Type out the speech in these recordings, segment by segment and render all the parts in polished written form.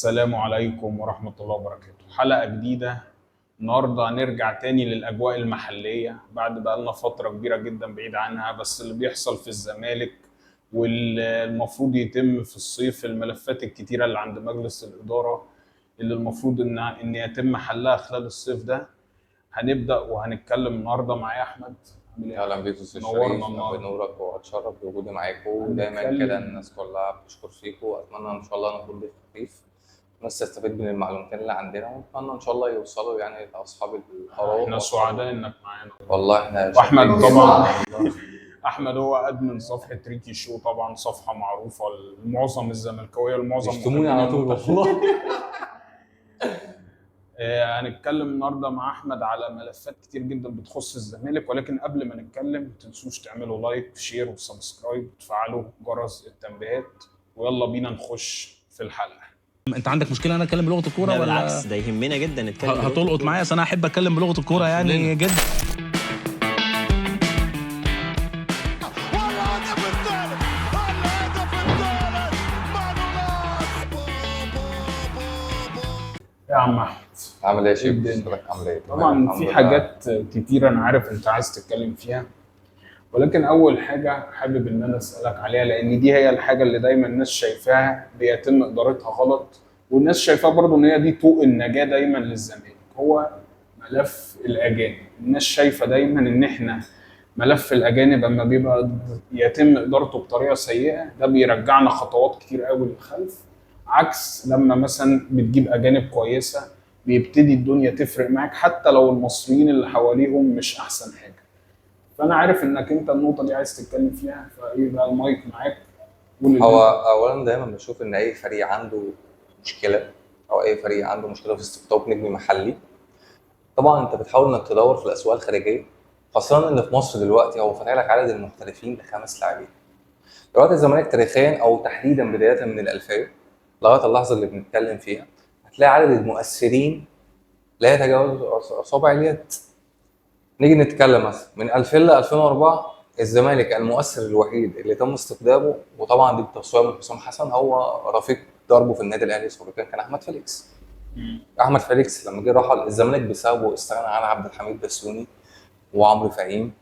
السلام عليكم ورحمة الله وبركاته. حلقة جديدة النهاردة، هنرجع تاني للأجواء المحلية بعد بقى لنا فترة كبيرة جدا بعيد عنها. بس اللي بيحصل في الزمالك والمفروض يتم في الصيف، الملفات الكتيرة اللي عند مجلس الإدارة اللي المفروض إن يتم حلها خلال الصيف ده، هنبدأ وهنتكلم النهاردة. معايا أحمد، عامل إيه؟ اهلا بيك يا استاذ نورنا شريف. النهارده. بنورك واتشرف بوجودي معاكم، ودايما هنتكلم- كده الناس كلها بتشكر فيكم، واتمنى ان شاء الله نكون ضيف خفيف الناس تستفيد من المعلومتين اللي عندنا، واتمنى ان شاء الله يوصلوا يعني لاصحاب الاراء. احنا سعداء إنك معانا. والله احنا واحمد شاكرين طبعا. جداً. احمد هو admin صفحة ريكي شو، طبعا صفحة معروفة لمعظم الزملكاويه، لمعظم يشتموني على طول والله. هنتكلم النهارده مع احمد على ملفات كتير جدا بتخص الزمالك، ولكن قبل ما نتكلم ما تنسوش تعملوا like share و subscribe وتفعلوا جرس التنبيهات، ويلا بينا نخش في الحلقة. انت عندك مشكلة انا اتكلم بلغه الكورة لا ولا بالعكس، ده يهمنا جدا نتكلم بلغة هتلقط الكورة. معايا؟ اصل انا احب اتكلم بلغه الكورة يعني جدا. والهدف الثالث، الهدف الثالث، مانولاس. با با با با. يا عم احمد، عامل ايه يا شيخ؟ الدنيا؟ حضرتك عامل ايه؟ تمام، طبعا الحمد في لله. حاجات كتير انا عارف انت عايز تتكلم فيها، ولكن اول حاجة حابب ان انا اسالك عليها، لان دي هي الحاجة اللي دايما الناس شايفاها بيتم ادارتها غلط، والناس شايفاها برضو ان هي دي طوق النجاة دايما للزمالك، هو ملف الاجانب. الناس شايفه دايما ان احنا ملف الاجانب اما بيبقى يتم ادارته بطريقة سيئه ده بيرجعنا خطوات كتير قوي للخلف، عكس لما مثلا بتجيب اجانب كويسة بيبتدي الدنيا تفرق معاك حتى لو المصريين اللي حواليهم مش احسن حاجة. فانا عارف انك انت النقطة دي عايز تتكلم فيها، فايه بقى المايك معاك، قول اللي هو اولا دايما بشوف ان اي فريق عنده مشكلة، او اي فريق عنده مشكلة في استقطاب نجم محلي، طبعا انت بتحاول انك تدور في الاسواق الخارجية، خاصة ان في مصر دلوقتي هو فاتح لك عدد المحترفين لخمس لاعبين. دلوقتي الزمالك تاريخيا او تحديدا بداية من الالفية لغاية اللحظة اللي بنتكلم فيها، هتلاقي عدد المؤثرين لا يتجاوز اصابع اليد. نيجي نتكلم مثلا من 2000 ل 2004، الزمالك المؤثر الوحيد اللي تم استقدامه، وطبعا دي بتوصيه من حسام حسن، هو رفيق دربه في النادي الاهلي سابقا، كان احمد فيليكس. احمد فيليكس لما جه رحل الزمالك بسببه استغنى عن عبد الحميد بسيوني وعمرو فهيم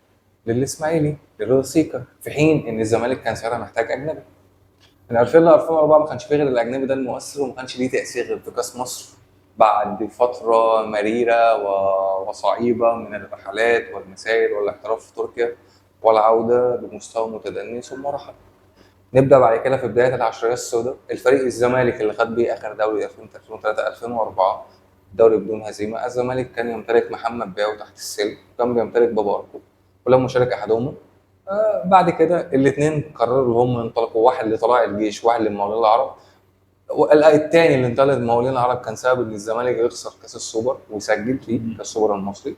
للاسماعيلي لرضا سيكا، في حين ان الزمالك كان ساعتها محتاج اجنبي. من 2000 ل 2004 ما كانش فيه غير الاجنبي ده المؤثر، وما كانش ليه تاثير غير في كاس مصر بعد فترة مريرة وصعيبه من الرحلات والمسائل والاحتراف في تركيا والعودة بمستوى متدني ثم رحل. نبدا بعد كده في بداية العشريه السوداء، الفريق الزمالك اللي خد بيه اخر دوري 2003 2004 دوري بدون هزيمة. الزمالك كان يمتلك محمد باو تحت السلم، كان بيمتلك بابا اركو، ولم يشارك احدهما. بعد كده الاثنين قرروا ان هم ينطلقوا، واحد لطلائع الجيش واحد للمقاولين العرب. الثاني اللي انطلق للمقاولين العرب كان سبب ان الزمالك يخسر كاس السوبر ويسجل فيه كاس السوبر المصري.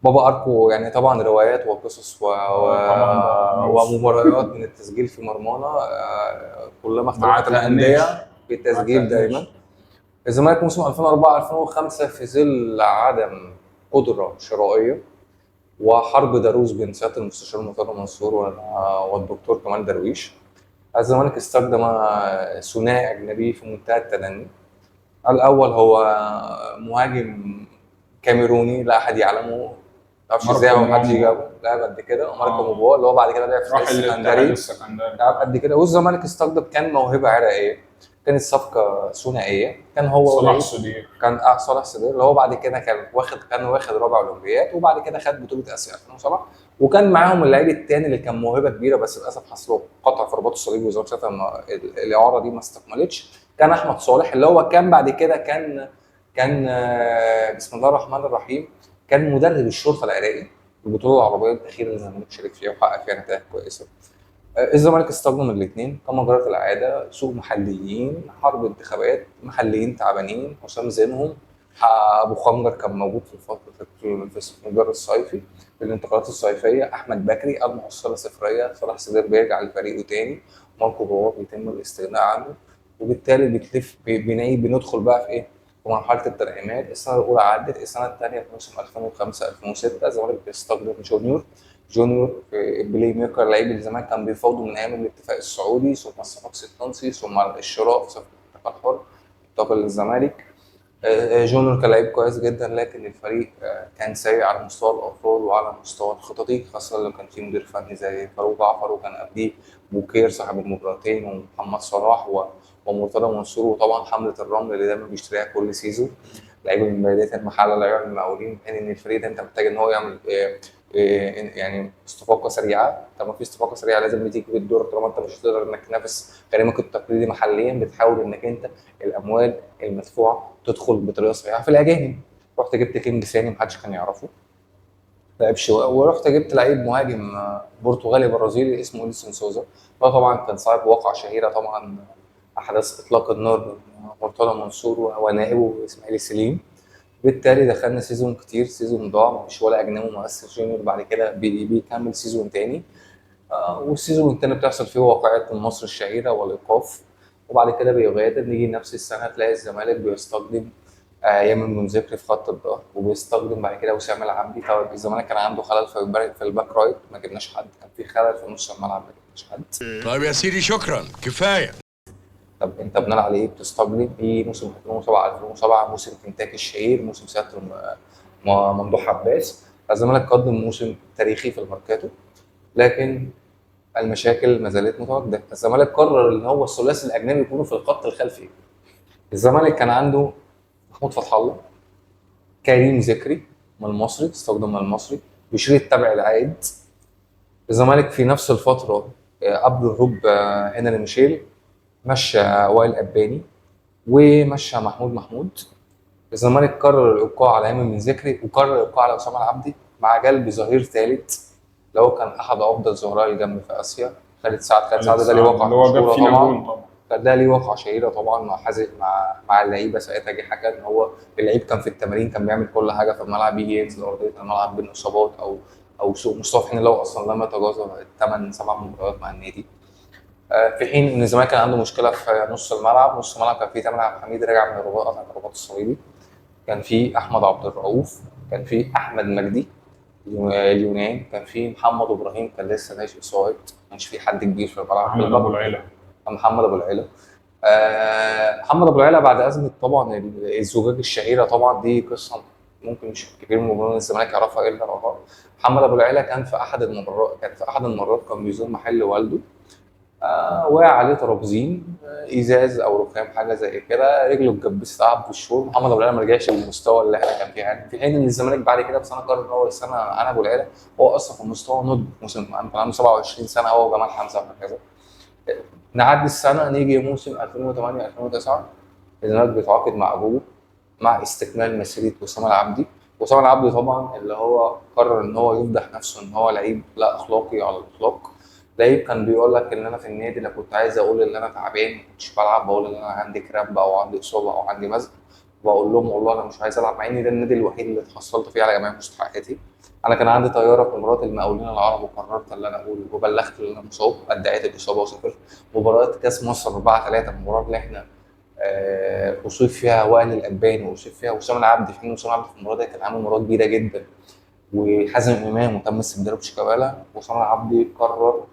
بابا اركو يعني طبعا روايات وقصص طبعاً ده ومباريات من التسجيل في مرمانا، كلما مع اختلفت تأنيش. الاندية في التسجيل مع تأنيش. دايما. الزمالك موسم 2004 2005 في ظل عدم قدره شرائية وحرب ضروس بين سيادة المستشار مرتضى منصور والدكتور كمال درويش، الزمالك استخدم ثنائي اجنبي في منتهى التدني. الاول هو مهاجم كاميروني لا احد يعلمه، ما اعرفش ماركو ازاي هو محدش موامبا. جابه، لعب قد كده ماركو آه. موبوا اللي هو بعد كده لعب في راح السكندري، الاتحاد السكندري، لعب قد كده. والزمالك استقطب كان موهبة عراقية، كانت صفقة ثنائية، كان هو صلاح ولعيب. سدير، كان صلاح سدير اللي هو بعد كده كان واخد رابع اولمبياد، وبعد كده خد بطوله اسيا 2007، وكان معاهم اللعيب الثاني اللي كان موهبة كبيرة بس للاسف حصل له قطع في رباط الصليبي، والزمالك ساعتها الاعارة دي ما استكملتش. كان احمد صالح اللي هو كان بعد كده كان بسم الله الرحمن الرحيم، كان مدرب الشرطة العراقي في البطولة العربية الاخيرة اللي الزمالك شارك فيها وحقق فيها نتائج كويسة. الزمالك استخدم الاثنين كما جرت العادة، سوق محليين، حرب انتخابات، محليين تعبانين، حسام زينهم، ابو خنجر كان موجود في الفترة في المجر الصيفي في الانتقالات الصيفية، احمد بكري المحصلة صفريه، صلاح سدير بيرجع لفريقه تاني، ماركو بواب بيتم الاستغناء عنه، وبالتالي بتلف بنعيد بندخل بقى في ايه؟ في مرحلة الترقيمات. السنة الاولى عدت، السنة الثانية في موسم 2005 2006 الزمالك بيستقدم جونيور في playmaker، لعيب اللي زمان كان بيفاوضه من ايام الاتفاق السعودي، ثم الصفاقسي التونسي، ثم الشراء في صفقة الانتقال الحر. انتقل للزمالك. جونيور كان لعيب كويس جدا، لكن الفريق كان سيء على مستوى الافراد وعلى مستوى الخططي، خاصة لو كان في مدير فني زي فاروق جعفر، وكان قبليه بوكير صاحب المباراتين، ومحمد صلاح ومرتضى منصور، وطبعا حمله الرمل اللي دايما بيشتريها كل season، لعيبة من بلديه المحلة، لعيبة من المقاولين. في حين ان الفريق ده انت محتاج ان هو يعمل يعني استفاقه سريعة. طب ما في استفاقه سريعة لازم تيجي بالدور، طالما انت مش هتقدر انك تنافس غريمك التقليدي محليا، بتحاول انك انت الاموال المدفوعه تدخل بطريقة صحيحه في الاجانب. رحت جبت كينج ثاني محدش كان يعرفه، لعيب شواء، ورحت جبت لعيب مهاجم برتغالي برازيلي اسمه إلسون سوزا. ده طبعا كان صاحب واقعة شهيرة طبعا، أحداث إطلاق النار بين مرتضى منصور ونائبه إسماعيل سليم. بالتالي دخلنا season كتير، season ضاع، مفيش ولا أجنبي مؤثر. جونيور بعد كده بيكمل season تاني، وال season التاني بتحصل فيه واقعة مصر الشهيرة والإيقاف، وبعد كده بيغادر. نيجي نفس السنة تلاقي الزمالك بيستخدم يامن بن ذكري في خط الظهر، وبيستخدم بعد كده وسام العبدي. طب الزمالك كان عنده خلل في ال back right، ما جبناش حد. كان في خلل في نص الملعب، ما جبناش حد. طيب يا سيدي شكرا كفاية. طب انت بناء على ايه بتستقدم؟ في موسم 2007 2007 موسم كنتاكي الشهير، موسم سيادة ممدوح عباس. الزمالك قدم موسم تاريخي في الميركاتو، لكن المشاكل ما زالت متواجدة. الزمالك قرر ان هو الثلاثي الاجنبي يكونوا في الخط الخلفي. الزمالك كان عنده محمود فتح الله، كريم ذكري من المصري، استخدم من المصري، بشير التبع العائد. الزمالك في نفس الفترة قبل هروب هنري ميشيل مشى وائل أباني ومشى محمود محمود. الزمالك قرر الابقاء على ايمن بن ذكري، وقرر الابقاء على اسامة العبدي مع جلب ظهير ثالث اللي هو كان احد افضل ظهراء الجنب في اسيا، خالد سعد. خالد سعد ده ليه وقعه اللي هو جاب مشهورة فينا طبعا، جون طبعا. ده ليه وقعه شهيرة طبعا مع حازم، مع اللعيبة. ساعتها جه حكى ان هو اللعيب كان في التمرين كان بيعمل كل حاجة في الملعب، يجي ينزل ارضية الملعب بين اصابات او سوء مستوى، في حين لو اصلا لم يتجاوز 8 7 مباريات مع النادي. في حين ان الزمالك كان عنده مشكلة في نص الملعب. نص الملعب كان فيه تامر عبد الحميد راجع من الرباط، قطع الرباط الصليبي، كان فيه احمد عبد الرؤوف، كان فيه احمد مجدي اليونان، كان فيه محمد ابراهيم كان لسه ناشئ صاعد، ما كانش فيه حد كبير في الملعب. محمد ابو العيلة. محمد ابو العيلة. محمد ابو العيلة بعد ازمة طبعا الزجاج الشهيرة، طبعا دي قصة ممكن مش كبير من جمهور الزمالك يعرفها الا رغم. محمد ابو العيلة كان في احد المرات، كان بيزور محل والده، وقع عليه ترابزين، ازاز او رخام حاجة زي كده، رجله اتجبست قعد بالشهور. محمد ابو العيلة ما رجعش للمستوى اللي احنا كان فيه يعني. في حين ان الزمالك بعد كده بسنة قرر ان هو يستنى عن ابو العيلة، هو اصلا في مستوى نضج موسم، كان عنده 27 سنة هو وجمال حمزة وهكذا. نعدي السنة نيجي موسم 2008 2009 الزمالك بيتعاقد مع ابوه مع استكمال مسيره وسام العبدي. وسام العبدي طبعا اللي هو قرر ان هو يفضح نفسه ان هو لعيب لا اخلاقي على الاطلاق. لعيب كان بيقول لك ان انا في النادي لو كنت عايز اقول ان انا تعبان ما كنتش بلعب، بقول ان انا عندي كرامب او عندي اصابه او عندي مزق، بقول لهم والله انا مش عايز العب، مع ان ده النادي الوحيد اللي اتحصلت فيه على جميع مستحقاتي. انا كان عندي طيارة في مباراة المقاولين العرب وقررت ان انا اقول وبلغت ان انا مصاب، ادعيت الاصابة وسافرت. مباراة كاس مصر 4-3، المباراة اللي احنا اصيب فيها وائل الاباني واصيب فيها وسام العبدي، في حين وسام العبدي في المباراة دي كان عامل مباراة كبيرة جدا، وحازم امام وتم استبداله بشيكابالا. وسام العبدي قرر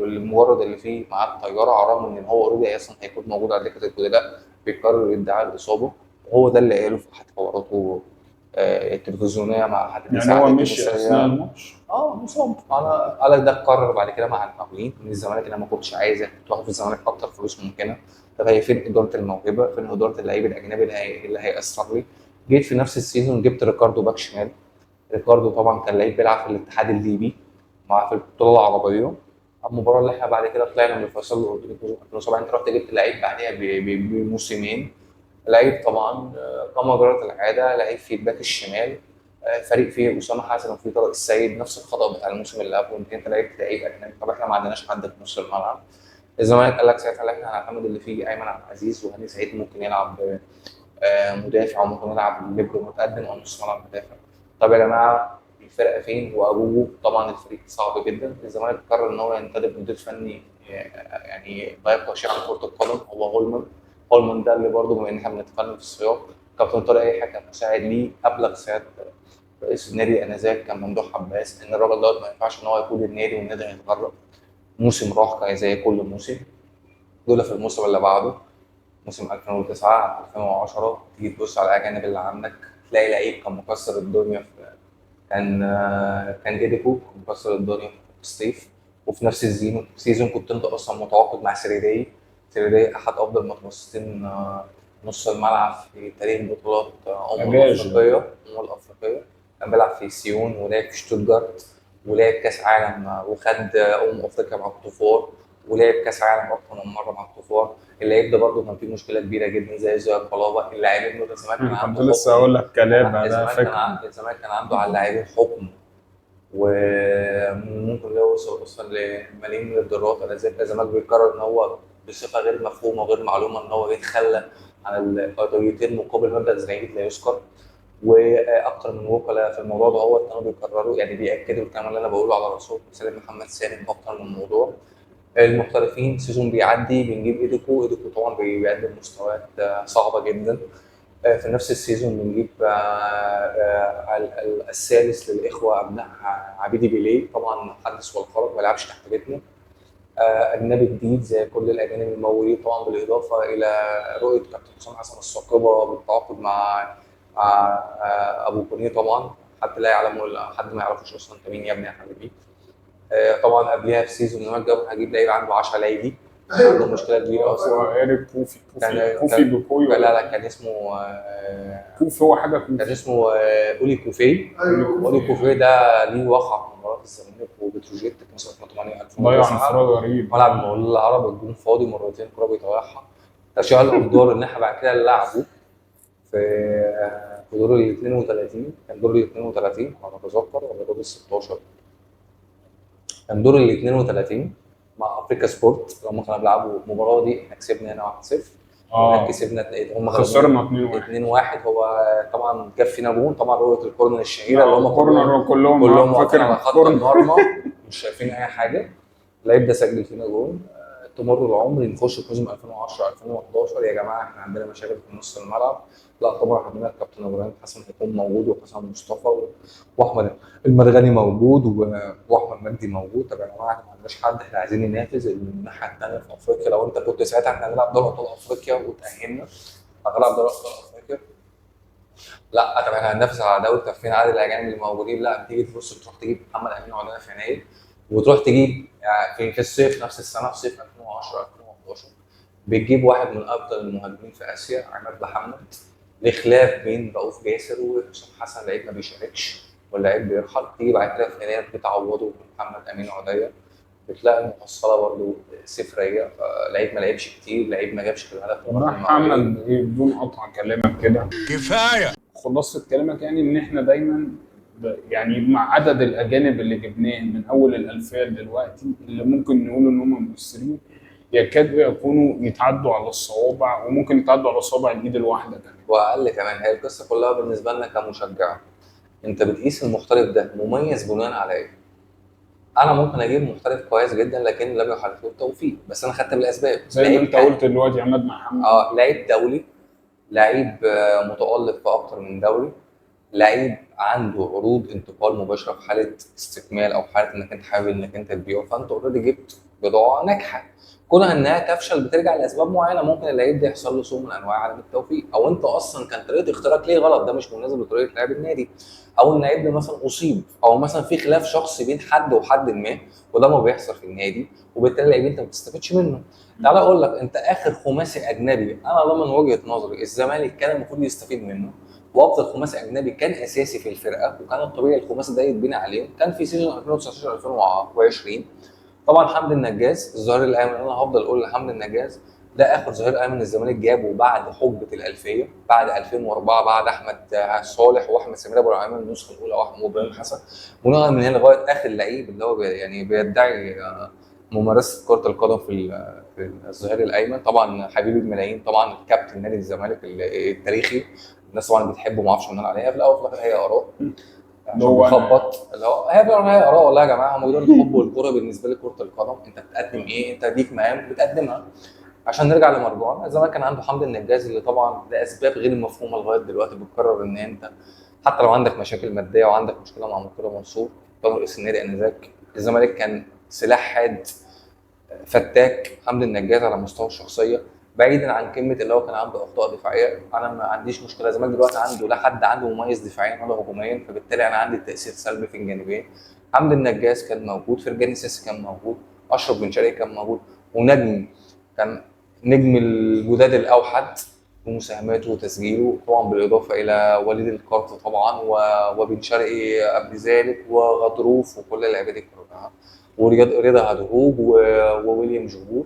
لمجرد اللي فيه معاه الطيارة، على الرغم ان هو already اصلا هيكون موجود على دكه البدلاء، بيقرر ادعاء الاصابة، وهو ده اللي قاله في احد حواراته التلفزيونية مع حد يعني هو مشي اثناء الماتش مصاب. انا قال ده قرر بعد كده مع المقاولين من الزمالك، انا ما كنتش عايز كنت واخد في الزمالك اكتر فلوس ممكنة. طب هي فين ادارة الموهبة؟ فين ادارة اللعيب الاجنبي اللي هيأثر لي؟ جيت في نفس ال season جبت ريكاردو باك شمال. ريكاردو طبعا كان لعيب بيلعب في الاتحاد الليبي مع في البطولة العربية. المباراة اللي احنا بعد كده طلعنا من الفيصل الاردني 2007، انت رحت جبت لعيب بعديها بموسمين، لعيب طبعا كما جرت العادة لعيب في الباك الشمال، فريق فيه اسامة حسن وفيه طارق السيد، نفس الخطا بتاع الموسم اللي قبله، انت لعبت لعيب اجنبي، طب احنا ما عندناش حد في نص الملعب. الزمالك قال لك ساعتها لا احنا هنعتمد اللي فيه ايمن عبد العزيز وهاني سعيد، ممكن يلعب مدافع وممكن يلعب ليبرو متقدم او نص ملعب مدافع. طب يا جماعة الفرقة فين؟ وابوه طبعا الفريق صعب جدا. الزمالك قرر ان هو ينتدب مدير فني يعني لا يفقه شيء عن كره القدم، هو هولمان. هولمان ده اللي برضه بما ان احنا بنتكلم في السياق، كابتن طارق يحيى كان مساعد ليه، ابلغ سيادة رئيس النادي انذاك كان ممدوح عباس ان الراجل دوت ما ينفعش ان هو يقود النادي والنادي هيتغرق. موسم راح زي كل موسم، دول في الموسم اللي بعده موسم 2009 2010 تيجي تبص على الاجانب اللي عندك، تلاقي لعيب كان مكسر الدنيا في كان جيديكو كان مكسر الدنيا في الصيف، وفي نفس ال season كنت انت اصلا متعاقد مع سيريدي. سيريدي احد افضل متوسطين نص الملعب في تاريخ بطولات الافريقية. الافريقية كان بيلعب في سيون ولعب في شتوتجارت ولعب كاس عالم وخد افريقيا مع الكوتوفوار ولعب كاس عالم اكتر من مرة مع الكوتوفوار. اللعيب ده برده كان فيه مشكلة كبيرة جدا زي قلابة. اللاعبين دول الزمالك كان عنده كنت لسه هقول لك كلام على فكرة، الزمالك كان عنده على اللاعبين حكم، وممكن ده يوصل اصلا لملايين من الدولارات. الزمالك بيقرر ان هو بصفة غير مفهومه وغير معلومة ان هو يتخلى عن القضيتين مقابل مبلغ زهيد لا يذكر، واكثر من وكلاء في الموضوع ده هو كانوا بيكرروا، يعني بياكدوا الكلام اللي انا بقوله على راسهم. سالم محمد سالم اكتر من موضوع. المحترفين season بيعدي بنجيب ايديكو، ايديكو طبعا بيقدم مستويات صعبة جدا. في نفس ال season بنجيب الثالث للاخوة ابناء عبيدي بيليه، طبعا حدث والحرج ما لعبش تحت بيتنا. اجنبي جديد زي كل الاجانب الموجودين طبعا، بالاضافة الى رؤية كابتن حسام حسن الثاقبه بالتعاقد مع ابو كونية، طبعا حتى لا يعلموا، حد ما يعرفوش اصلا انت مين يا ابني يا حبيبي. طبعا قبلها في season لما جاب هجيب لعيب عنده 10 لعيبي، عنده مشكلة كبيرة اصلا. هو ايريك كوفي، كوفي بكوي، لا لا كان اسمه كوفي، هو حاجة كوفي، كان اسمه اولي كوفي. اولي كوفي ده ليه وقع في مباراة الزمالك وبتروجيت في موسم 2008 2009، ضيع انفراد غريب، ملعب المقاولين العرب، الجون فاضي مرتين كره بيضيعها. تشاء الأقدار ان احنا بعد كده نلعبه في دور ال 32، كان دور ال 32 على ما اتذكر، ولا دور ال 16، كان دور ال 32 مع افريكا سبورت. لما كانوا بيلعبوا المباراة دي احنا كسبنا هنا 1-0، هناك كسبنا، هم خسرنا 2-1. هو طبعا جاب فينا جون، طبعا رؤية ال corner الشهيرة اللي هم corner كلهم واقفين على خط المرمى مش شايفين اي حاجة. اللعيب ده سجل فينا جون. تمر العمر نخش في موسم 2010 2011، يا جماعة احنا عندنا مشاكل في نص الملعب. لا طبعا عندنا الكابتن ابراهيم حسن هيكون موجود، وحسن مصطفى، واحمد المرغني موجود، واحمد مجدي موجود. طب يا جماعة احنا ما عندناش حد، احنا عايزين ننافس الناحية الثانية في افريقيا. لو انت كنت ساعتها احنا هنلعب دوري ابطال افريقيا وتاهلنا، هنلعب دوري ابطال افريقيا. لا طب احنا هننافس على دوري، طب فين عدد الاجانب اللي موجودين؟ لا بتيجي تبص تروح تجيب محمد امين عندنا في يناير، وتروح تجيب يعني في الصيف نفس السنة في صيف 2010 2011 بتجيب واحد من افضل المهاجمين في اسيا، عماد محمد. لخلاف بين رؤوف جاسر وحسام حسن، لعيب ما بيشاركش واللعيب بيرحل. تيجي بعد كده في يناير بتعوضه بمحمد امين عديه، بتلاقي المحصلة برضه صفريه، لعيب ما لعبش كتير، لعيب ما جابش في الهدف. محمد ايه بدون قطع كلامك كده كفاية، خلاصه كلامك يعني ان احنا دايما يعني مع عدد الاجانب اللي جبناه من اول الالفية دلوقتي اللي ممكن نقول ان هم مؤثرين يكادوا يكونوا يتعدوا على الصوابع، وممكن يتعدوا على صوابع الايد الواحدة كمان واقل كمان. هي القصة كلها بالنسبة لنا كمشجع، انت بتقيس المحترف ده مميز بناء على ايه؟ انا ممكن اجيب محترف كويس جدا لكن لم يحالفه التوفيق، بس انا خدت بالاسباب زي ما انت قلت دلوقتي عماد محمد، لعيب دولي، لعيب متالق في اكتر من دوري، لعيب عنده عروض انتقال مباشرة في حاله استكمال او حاله انك انت حابب انك انت تبيعه، فانت already جبت بضاعة ناجحة. كونها انها تفشل بترجع لاسباب معينة، ممكن اللعيب ده يحصل له سوء من انواع عدم التوفيق، او انت اصلا كان طريقه اختيارك ليه غلط، ده مش مناسب لطريقه لعب النادي، او اللعيب ده مثلا اصيب، او مثلا في خلاف شخصي بين حد وحد ما، وده ما بيحصل في النادي، وبالتالي اللعيب انت ما بتستفدش منه. تعالى اقول لك، انت اخر خماسي اجنبي انا ده من وجهه نظري الزمالك كان المفروض يستفيد منه، وافضل خماسي اجنبي كان اساسي في الفرقة، وكان الطبيعي الخماسي ده يتبني عليه، كان في season 2019 2020. طبعا حمدي النجاز الظهير الايمن، انا هفضل اقول لحمدي النجاز ده اخر ظهير ايمن الزمالك جابه بعد حقبة الالفية، بعد 2004، بعد احمد صالح واحمد سمير ابو العمال النسخة الاولى واحمد وابراهيم حسن، ونقل من هنا لغاية اخر لعيب اللي هو يعني بيدعي ممارسة كره القدم في الظهير الايمن. طبعا حبيب الملايين، طبعا الكابتن نادي الزمالك التاريخي، الناس طبعا بتحبه ما اعرفش منال عليها، في الاول وفي الاخر هي اراء، هو بيخبط اللي هو هي اراء. والله يا جماعة هم دول الحب والكره بالنسبة لي كره القدم، انت بتقدم ايه، انت ليك مهام بتقدمها. عشان نرجع لمرجوعنا، الزمالك كان عنده حمدي النجاز اللي طبعا لاسباب غير مفهومه لغاية دلوقتي بتقرر ان انت حتى لو عندك مشاكل مادية وعندك مشكلة مع مرتضى منصور كان رئيس النادي انذاك، الزمالك كان سلاح حاد فتاك. حمدي النجاز على مستوى الشخصية بعيدا عن كلمة اللي هو كان عنده اخطاء دفاعية، انا ما عنديش مشكلة. الزمالك دلوقتي عنده لا حد عنده مميز دفاعيا ولا هجوميا، فبالتالي انا عندي تاثير سلبي في الجانبين. حمدي النجاز كان موجود، فرجاني ساسي كان موجود، اشرف بن شرقي كان موجود، ونجم كان نجم الجداد الاوحد بمساهماته وتسجيله، طبعا بالاضافة الى وليد الكارت طبعا وبن شرقي قبل ذلك وغضروف وكل اللعيبة دي كلها، ورياض رضا هدهوج وويليام جبور.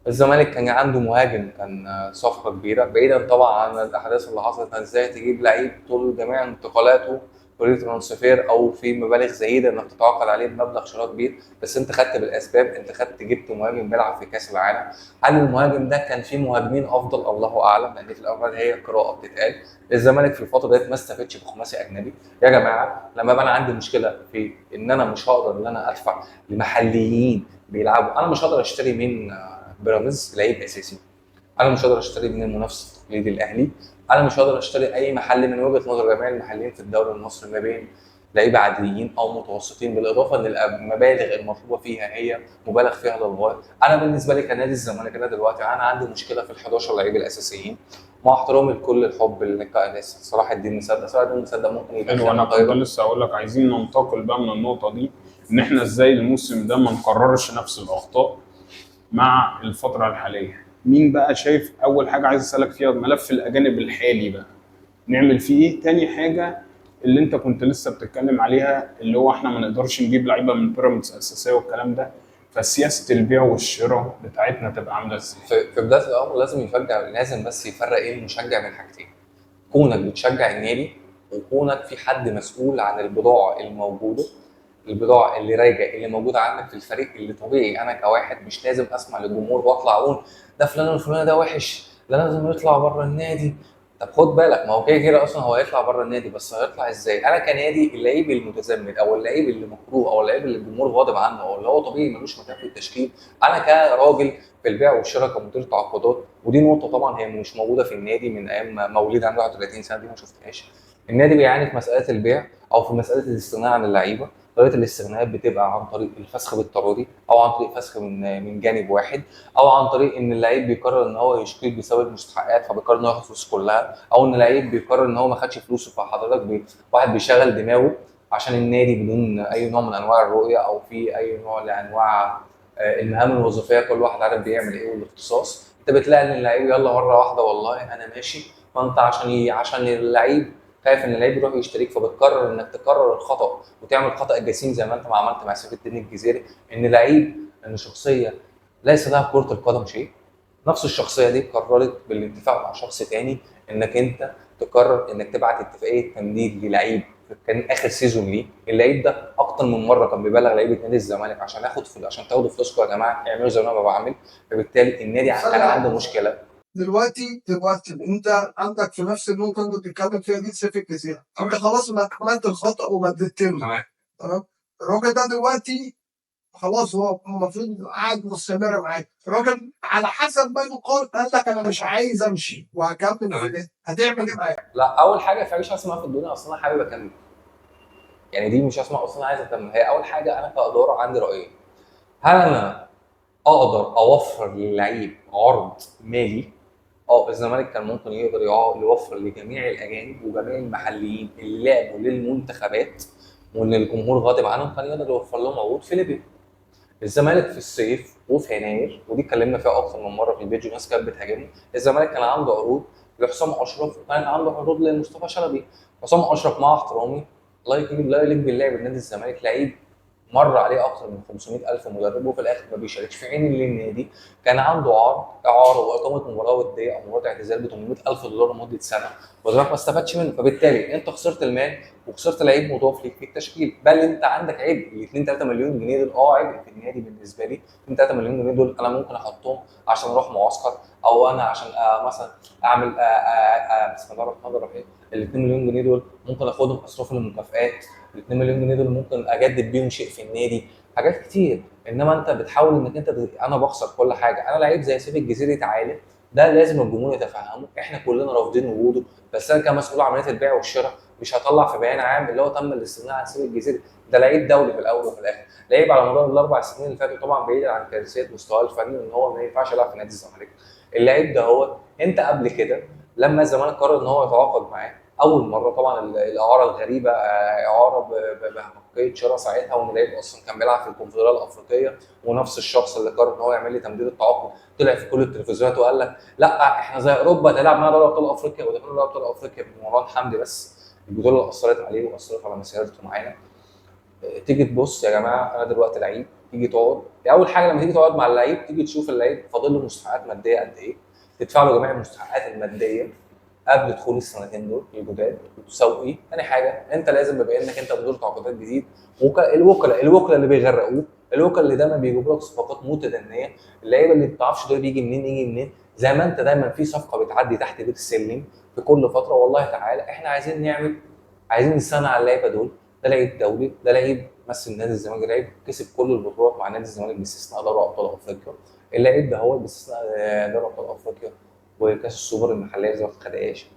الزمالك كان عنده مهاجم، كان صفقة كبيرة، بعيدا طبعا عن الاحداث اللي حصلت ازاي تجيب لعيب طول جميع انتقالاته free transfer او في مبالغ زهيدة انك تتعاقد عليه بمبلغ شراء كبير، بس انت خدت بالاسباب، انت خدت جبت مهاجم بيلعب في كاس العالم. هل المهاجم ده كان فيه مهاجمين افضل؟ الله اعلم، لان في الاول هي قراءة بتتقال. الزمالك في الفترة ديت ما استفادش بخماسي اجنبي. يا جماعة لما بقى انا عندي مشكلة في ان انا مش هقدر ان انا ادفع لمحليين بيلعبوا، انا مش هقدر اشتري من بيراميدز لعيب اساسي، انا مش هقدر اشتري من المنافس التقليدي الاهلي، انا مش هقدر اشتري اي محل من وجهه نظر جميع المحليين في الدوري المصري ما بين لعيبة عاديين او متوسطين، بالاضافة ان المبالغ المطلوبة فيها هي مبالغ فيها للغاية. انا بالنسبة لي كنادي الزمالك انا دلوقتي انا عندي مشكلة في ال 11 لعيب الاساسيين، مع احترامي لكل الحب اللي صلاح الدين مصدق، صلاح الدين مصدق ممكن يبقى حلو، انا خامة كنت طيبة. لسه اقول لك عايزين ننتقل بقى من النقطة دي، ان احنا ازاي الموسم ده ما نكررش نفس الاخطاء مع الفترة الحالية. مين بقى شايف اول حاجة عايز اسالك فيها ملف الاجانب الحالي بقى نعمل فيه ايه؟ تاني حاجة اللي انت كنت لسه بتتكلم عليها، اللي هو احنا ما نقدرش نجيب لعيبة من بيراميدز اساسية والكلام ده، فسياسه البيع والشراء بتاعتنا تبقى عامله ازاي؟ في بداية الامر لازم يفرق، لازم بس يفرق ايه المشجع من حاجتين: كونك بتشجع النادي، وكونك في حد مسؤول عن البضاعة الموجودة، البضاعة اللي راجع اللي موجودة عندك في الفريق. اللي طبيعي انا كواحد مش لازم اسمع للجمهور واطلع اقول ده فلان الفلاني ده وحش، ده لازم يطلع بره النادي. طب خد بالك، ما هو كده كده اصلا هو هيطلع بره النادي، بس هيطلع ازاي؟ انا كنادي اللعيب المتذمر او اللعيب اللي مكروه او اللعيب اللي الجمهور غاضب عنه او اللي هو طبيعي ملوش مكان في التشكيل، انا كراجل في البيع والشراء كمدير تعاقدات، ودي نقطة طبعا هي مش موجودة في النادي من ايام موليد عنده 31 سنة، دي ما شفتهاش. النادي بيعاني في مسالة البيع او في مسالة الاستغناء عن اللعيبة. طريقه الاستغناء بتبقى عن طريق الفسخ بالتراضي، او عن طريق فسخ من جانب واحد، او عن طريق ان اللعيب بيقرر ان هو يشكيك بسبب مستحقات فبيقرر ان هو ياخد فلوسه كلها، او ان اللعيب بيقرر ان هو ما خدش فلوسه، فحضرتك واحد بيشغل دماغه عشان النادي بدون اي نوع من انواع الرؤية او في اي نوع لانواع المهام الوظيفية، كل واحد عارف بيعمل ايه والاختصاص. انت بتلاقي ان اللعيب يلا مرة واحدة والله انا ماشي، فانت عشان اللعيب خايف ان اللعيب يروح يشتريك، فبتقرر انك تكرر الخطا وتعمل خطا جسيم زي ما انت ما عملت مع سيف الدين الجزيري، ان لعيب ان شخصية ليس لها كره القدم شيء، نفس الشخصية دي قررت بالاتفاق مع شخص تاني انك انت تقرر انك تبعت اتفاقية تمديد للعيب كان اخر season ليه. اللعيب ده اكتر من مرة كان بيبلغ لعيبة نادي الزمالك عشان اخد عشان تاخدوا فلوسكم يا جماعة، اعملوا زي ما انا بعمل. فبالتالي النادي كان عنده مشكلة. دلوقتي انت عندك في نفس النقطة اللي بتتكلم فيها دي سيف الجزيرة، انت خلاص ما عملت الخطا ومددت له، تمام. الراجل ده دلوقتي خلاص هو المفروض قاعد مستمر معاك، الراجل على حسب ما يقال قال لك انا مش عايز امشي وهكمل في ده، هتعمل ايه معاك؟ لا، اول حاجة في مش اسمها في الدنيا اصلا انا حابب اكمل، يعني دي مش اسمها اصلا عايز اكمل. هي اول حاجة انا كادارة عندي رايين: هل انا اقدر اوفر للعيب عرض مالي؟ الزمالك كان ممكن يقدر يوفر لجميع الاجانب وجميع المحليين اللي لعبوا للمنتخبات وان الجمهور غاضب عنهم، كان يقدر يوفر لهم عروض في ليبيا. الزمالك في الصيف وفي يناير، ودي اتكلمنا فيها اكتر من مرة في البيج وناس كانت بتهاجمه، الزمالك كان عنده عروض لحسام اشرف وكان عنده عروض لمصطفى شلبي. حسام اشرف مع احترامي لا يليق باللعب لنادي الزمالك، لعيب مر عليه اكتر من 500,000 مدرب وفي الاخر ما بيشاركش في عين للنادي. كان عنده عرض اعاره واقامه مباراة وديه او مباراة اعتزال ب $800,000 لمدة سنة، والزمالك ما استفادش منه. فبالتالي انت خسرت المال وخسرت لعيب مضاف ليك في التشكيل، بل انت عندك عبء ال 2 3 مليون جنيه دول. عبء في النادي بالنسبة لي 2 3 مليون جنيه دول انا ممكن احطهم عشان اروح معسكر، او انا عشان مثلا اعمل بسم الله الرحمن الرحيم. ال 2 مليون جنيه دول ممكن اخدهم اصرف للمكافآت، ال 2 مليون جنيه دول ممكن اجدد بيهم شيء في النادي، حاجات كتير. انما انت بتحاول انك انت انا بخسر كل حاجة. انا لعيب زي سيف الجزيري تعالى، ده لازم الجمهور يتفهمه، احنا كلنا رافضين وجوده، بس انا كمسؤول عملية البيع والشراء مش هطلع في بيان عام اللي هو تم الاستغناء عن سيف الجزيري. ده لعيب دولي في الاول وفي الاخر، لعيب على مدار الاربع سنين اللي فاتوا، طبعا بعيد عن كارثية مستواه الفني وان هو ما ينفعش يلعب في نادي الزمالك، اللعيب ده هو انت قبل كده لما الزمالك قرر ان هو يتعاقد معاه اول مرة، طبعا الاعارة الغريبة، اعاره بحقيه شراء ساعتها، وان اللعيب اصلا كان بيلعب في الكونفدراليه الافريقية، ونفس الشخص اللي قرر ان هو يعمل لي تمديد التعاقد طلع في كل التلفزيونات وقال لك لا احنا زي اوروبا تلعب معانا دوري ابطال افريقيا، ودخلنا دوري ابطال افريقيا بمروان حمدي، بس البطولة اللي اثرت عليه واثرت على مسيرته معانا. تيجي تبص يا جماعة، انا دلوقتي لعيب، تيجي تقعد، اول حاجة لما تيجي تقعد مع اللعيب تيجي تشوف اللعيب فاضل له مستحقات مادية قد ايه، تدفع له جميع المستحقات المادية قبل دخول السنتين دول الجداد وتساوي ايه. ثاني حاجة، انت لازم بما انك انت مدير تعاقدات جديد، الوكلاء اللي بيغرقوه، الوكلاء اللي دايما بيجيبوا لك صفقات متدنيه، اللعيبة اللي ما بتعرفش ده بيجي منين يجي منين، زي ما انت دايما في صفقة بتعدي تحت بيت السلم في كل فترة، والله تعالى احنا عايزين نعمل، عايزين نستغنى على اللعيبة دول، ده لعيب دولي، ده لعيب مثل نادي الزمالك، ده لعيب كسب كل البطولات مع نادي الزمالك باستثناء دوري ابطال افريقيا، اللعيب ده هو باستثناء دوري ابطال افريقيا وكاس السوبر المحلية زي ما خدهاش.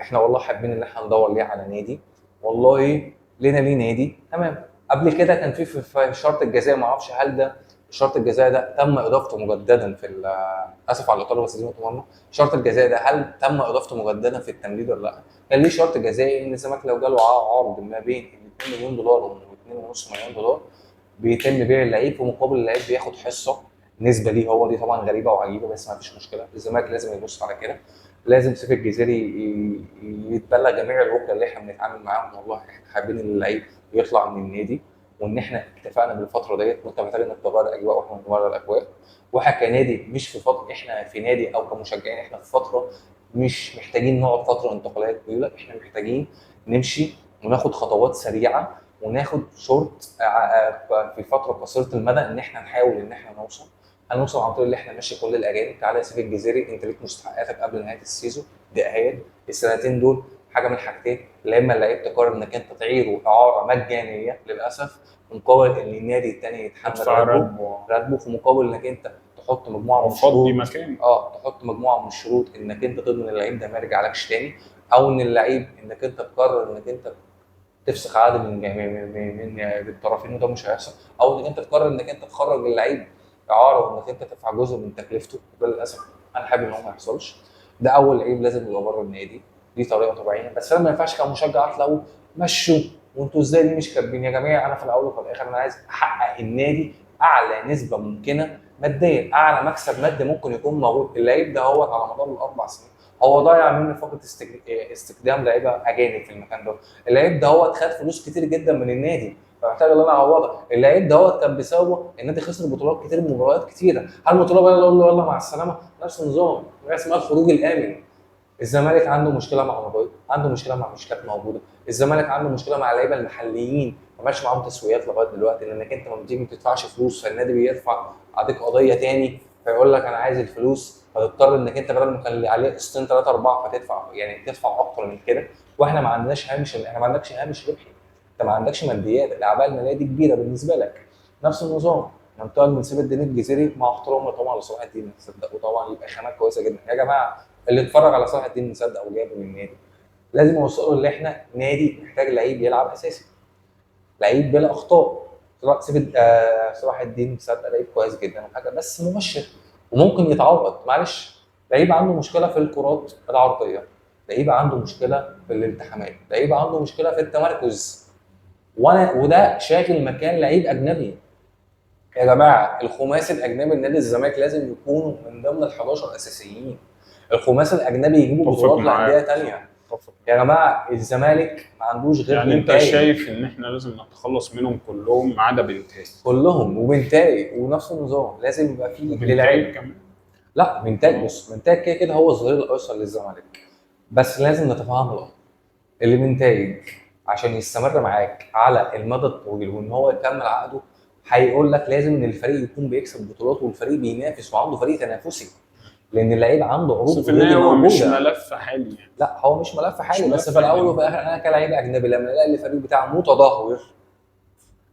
احنا والله حابين ان احنا ندور ليه على نادي، والله لينا ليه نادي، تمام. قبل كده كان في شرط الجزاء، ما اعرفش هل ده شرط الجزاء ده تم اضافته مجددا في، اسف على الاطالة بس دي نقطة مهمة، شرط الجزاء ده هل تم اضافته مجددا في التمديد ولا لا؟ كان ليه شرط جزائي ان الزمالك لو جاله عرض ما بين 2 مليون دولار و 2.5 مليون دولار بيتم بيع اللعيب، في مقابل اللعيب بياخد حصة نسبه ليه هو، دي طبعا غريبة وعجيبه بس ما فيش مشكلة، الزمالك لازم يبص على كده، لازم سيف الجزيري يتبلغ جميع الوكلاء اللي احنا بنتعامل معاهم، والله احنا حابين ان اللعيب يطلع من النادي، وان احنا اتفقنا بالفترة ديت، وانت محتاج انك تغير اجواء واحنا بنغير الاجواء، واحنا كنادي مش في فترة، احنا في نادي او كمشجعين احنا في فترة مش محتاجين نقعد فترة انتقالات طويلة، احنا محتاجين نمشي وناخد خطوات سريعة وناخد شورت في فترة قصيرة المدى، ان احنا نحاول ان احنا نوصل، هنوصل عن طريق اللي احنا ماشي كل الاجانب. تعالى يا سيف الجزيري، انت ليك مستحقاتك قبل نهاية ال season ده اهي، السنتين دول حاجة من حاجتين، لا اما اللعيب تقرر انك انت تعيره اعاره مجانية للاسف مقابل ان النادي الثاني يتحمل راتبه، في مقابل انك انت تحط مجموعة من الشروط، تحط مجموعة من الشروط انك انت تضمن اللعيب ده ما يرجعلكش تاني، او ان اللعيب انك انت تقرر انك انت تفسخ عقد من الطرفين وده مش هيحصل، او انك انت تقرر انك انت تخرج اللعيب اعاره وانك انت تدفع جزء من تكلفته، وده للاسف انا حابب ان هو ما يحصلش. ده اول لعيب لازم يبقى بره النادي، دي طريقه طبيعية، بس انا ما ينفعش كمشجع اطلع مشوا وانتوا ازاي دي مش كاتبين يا جماعة. انا في الاول وفي الاخر انا عايز احقق النادي اعلى نسبه ممكنة ماديا، اعلى مكسب مادي ممكن يكون موجود. اللعيب ده هو على مدار الاربع سنين هو ضيع مني فقره استخدام لعيبة اجانب في المكان ده، اللعيب ده هو خد فلوس كتير جدا من النادي فمحتاج ان انا اعوضها، اللعيب ده كان بسببه النادي خسر بطولات كتير ومباريات كتيرة، هل المطالبة يلا اقول له يلا مع السلامة؟ نفس النظام، حاجة اسمها الخروج الامن. الزمالك عنده مشكلة مع موبايل، عنده مشكلة مع مشكلات موجودة، الزمالك عنده مشكلة مع اللعيبة المحليين، ما عملش معاهم تسويات لغاية دلوقتي، لانك انت ما بتيجي ما بتدفعش فلوس فالنادي بيرفع عليك قضية تاني فيقول لك انا عايز الفلوس، فتضطر انك انت بدل ما كان عليه قسطين 3 4 فتدفع، يعني تدفع اكتر من كده. واحنا ما عندناش هامش، احنا ما عندكش هامش ربحي، انت ما عندكش ماديات، الاعباء المالية دي كبيرة بالنسبة لك. نفس النظام ننتقل من سيف الدين الجزيري مع احترامي طبعا لصلاح الدين مصدق، وطبعا يبقى خامات كويسة جدا يا جماعة، اللي اتفرج على صلاح الدين مصدق وجابه من النادي لازم يوصلوا ان احنا نادي محتاج لعيب يلعب اساسي، لعيب بلا اخطاء. صلاح الدين مصدق لعيب كويس جدا وحاجه، بس مبشر وممكن يتعوض. معلش، لعيب عنده مشكلة في الكرات العرضية، لعيب عنده مشكلة في الالتحامات، لعيب عنده مشكلة في التمركز، وده شاغل مكان لعيب اجنبي. يا جماعة الخماسي الاجنبي لنادي الزمالك لازم يكونوا من ضمن ال 11 اساسيين. الخماسي الاجنبي يجيبوا بطولات لانديه ثانية. يا جماعة الزمالك ما عندوش غير يعني انت شايف ان احنا لازم نتخلص منهم كلهم ما عدا بنتاي؟ كلهم وبنتاي ونفس النظام لازم يبقى فيه للعيب كمان. لا بنتاي، بص بنتاي كده كده هو الظهير الايسر للزمالك، بس لازم نتفاهم الامر. اللي بنتايج عشان يستمر معاك على المدى الطويل وان هو يكمل عقده هيقول لك لازم ان الفريق يكون بيكسب بطولات والفريق بينافس وعنده فريق تنافسي، لان اللعيب عنده عروض. في النهاية هو مش ملف حالي يعني. لا هو مش ملف حالي، بس في الاول وفي الاخر انا كلاعب اجنبي لما الاقي الفريق بتاعه متدهور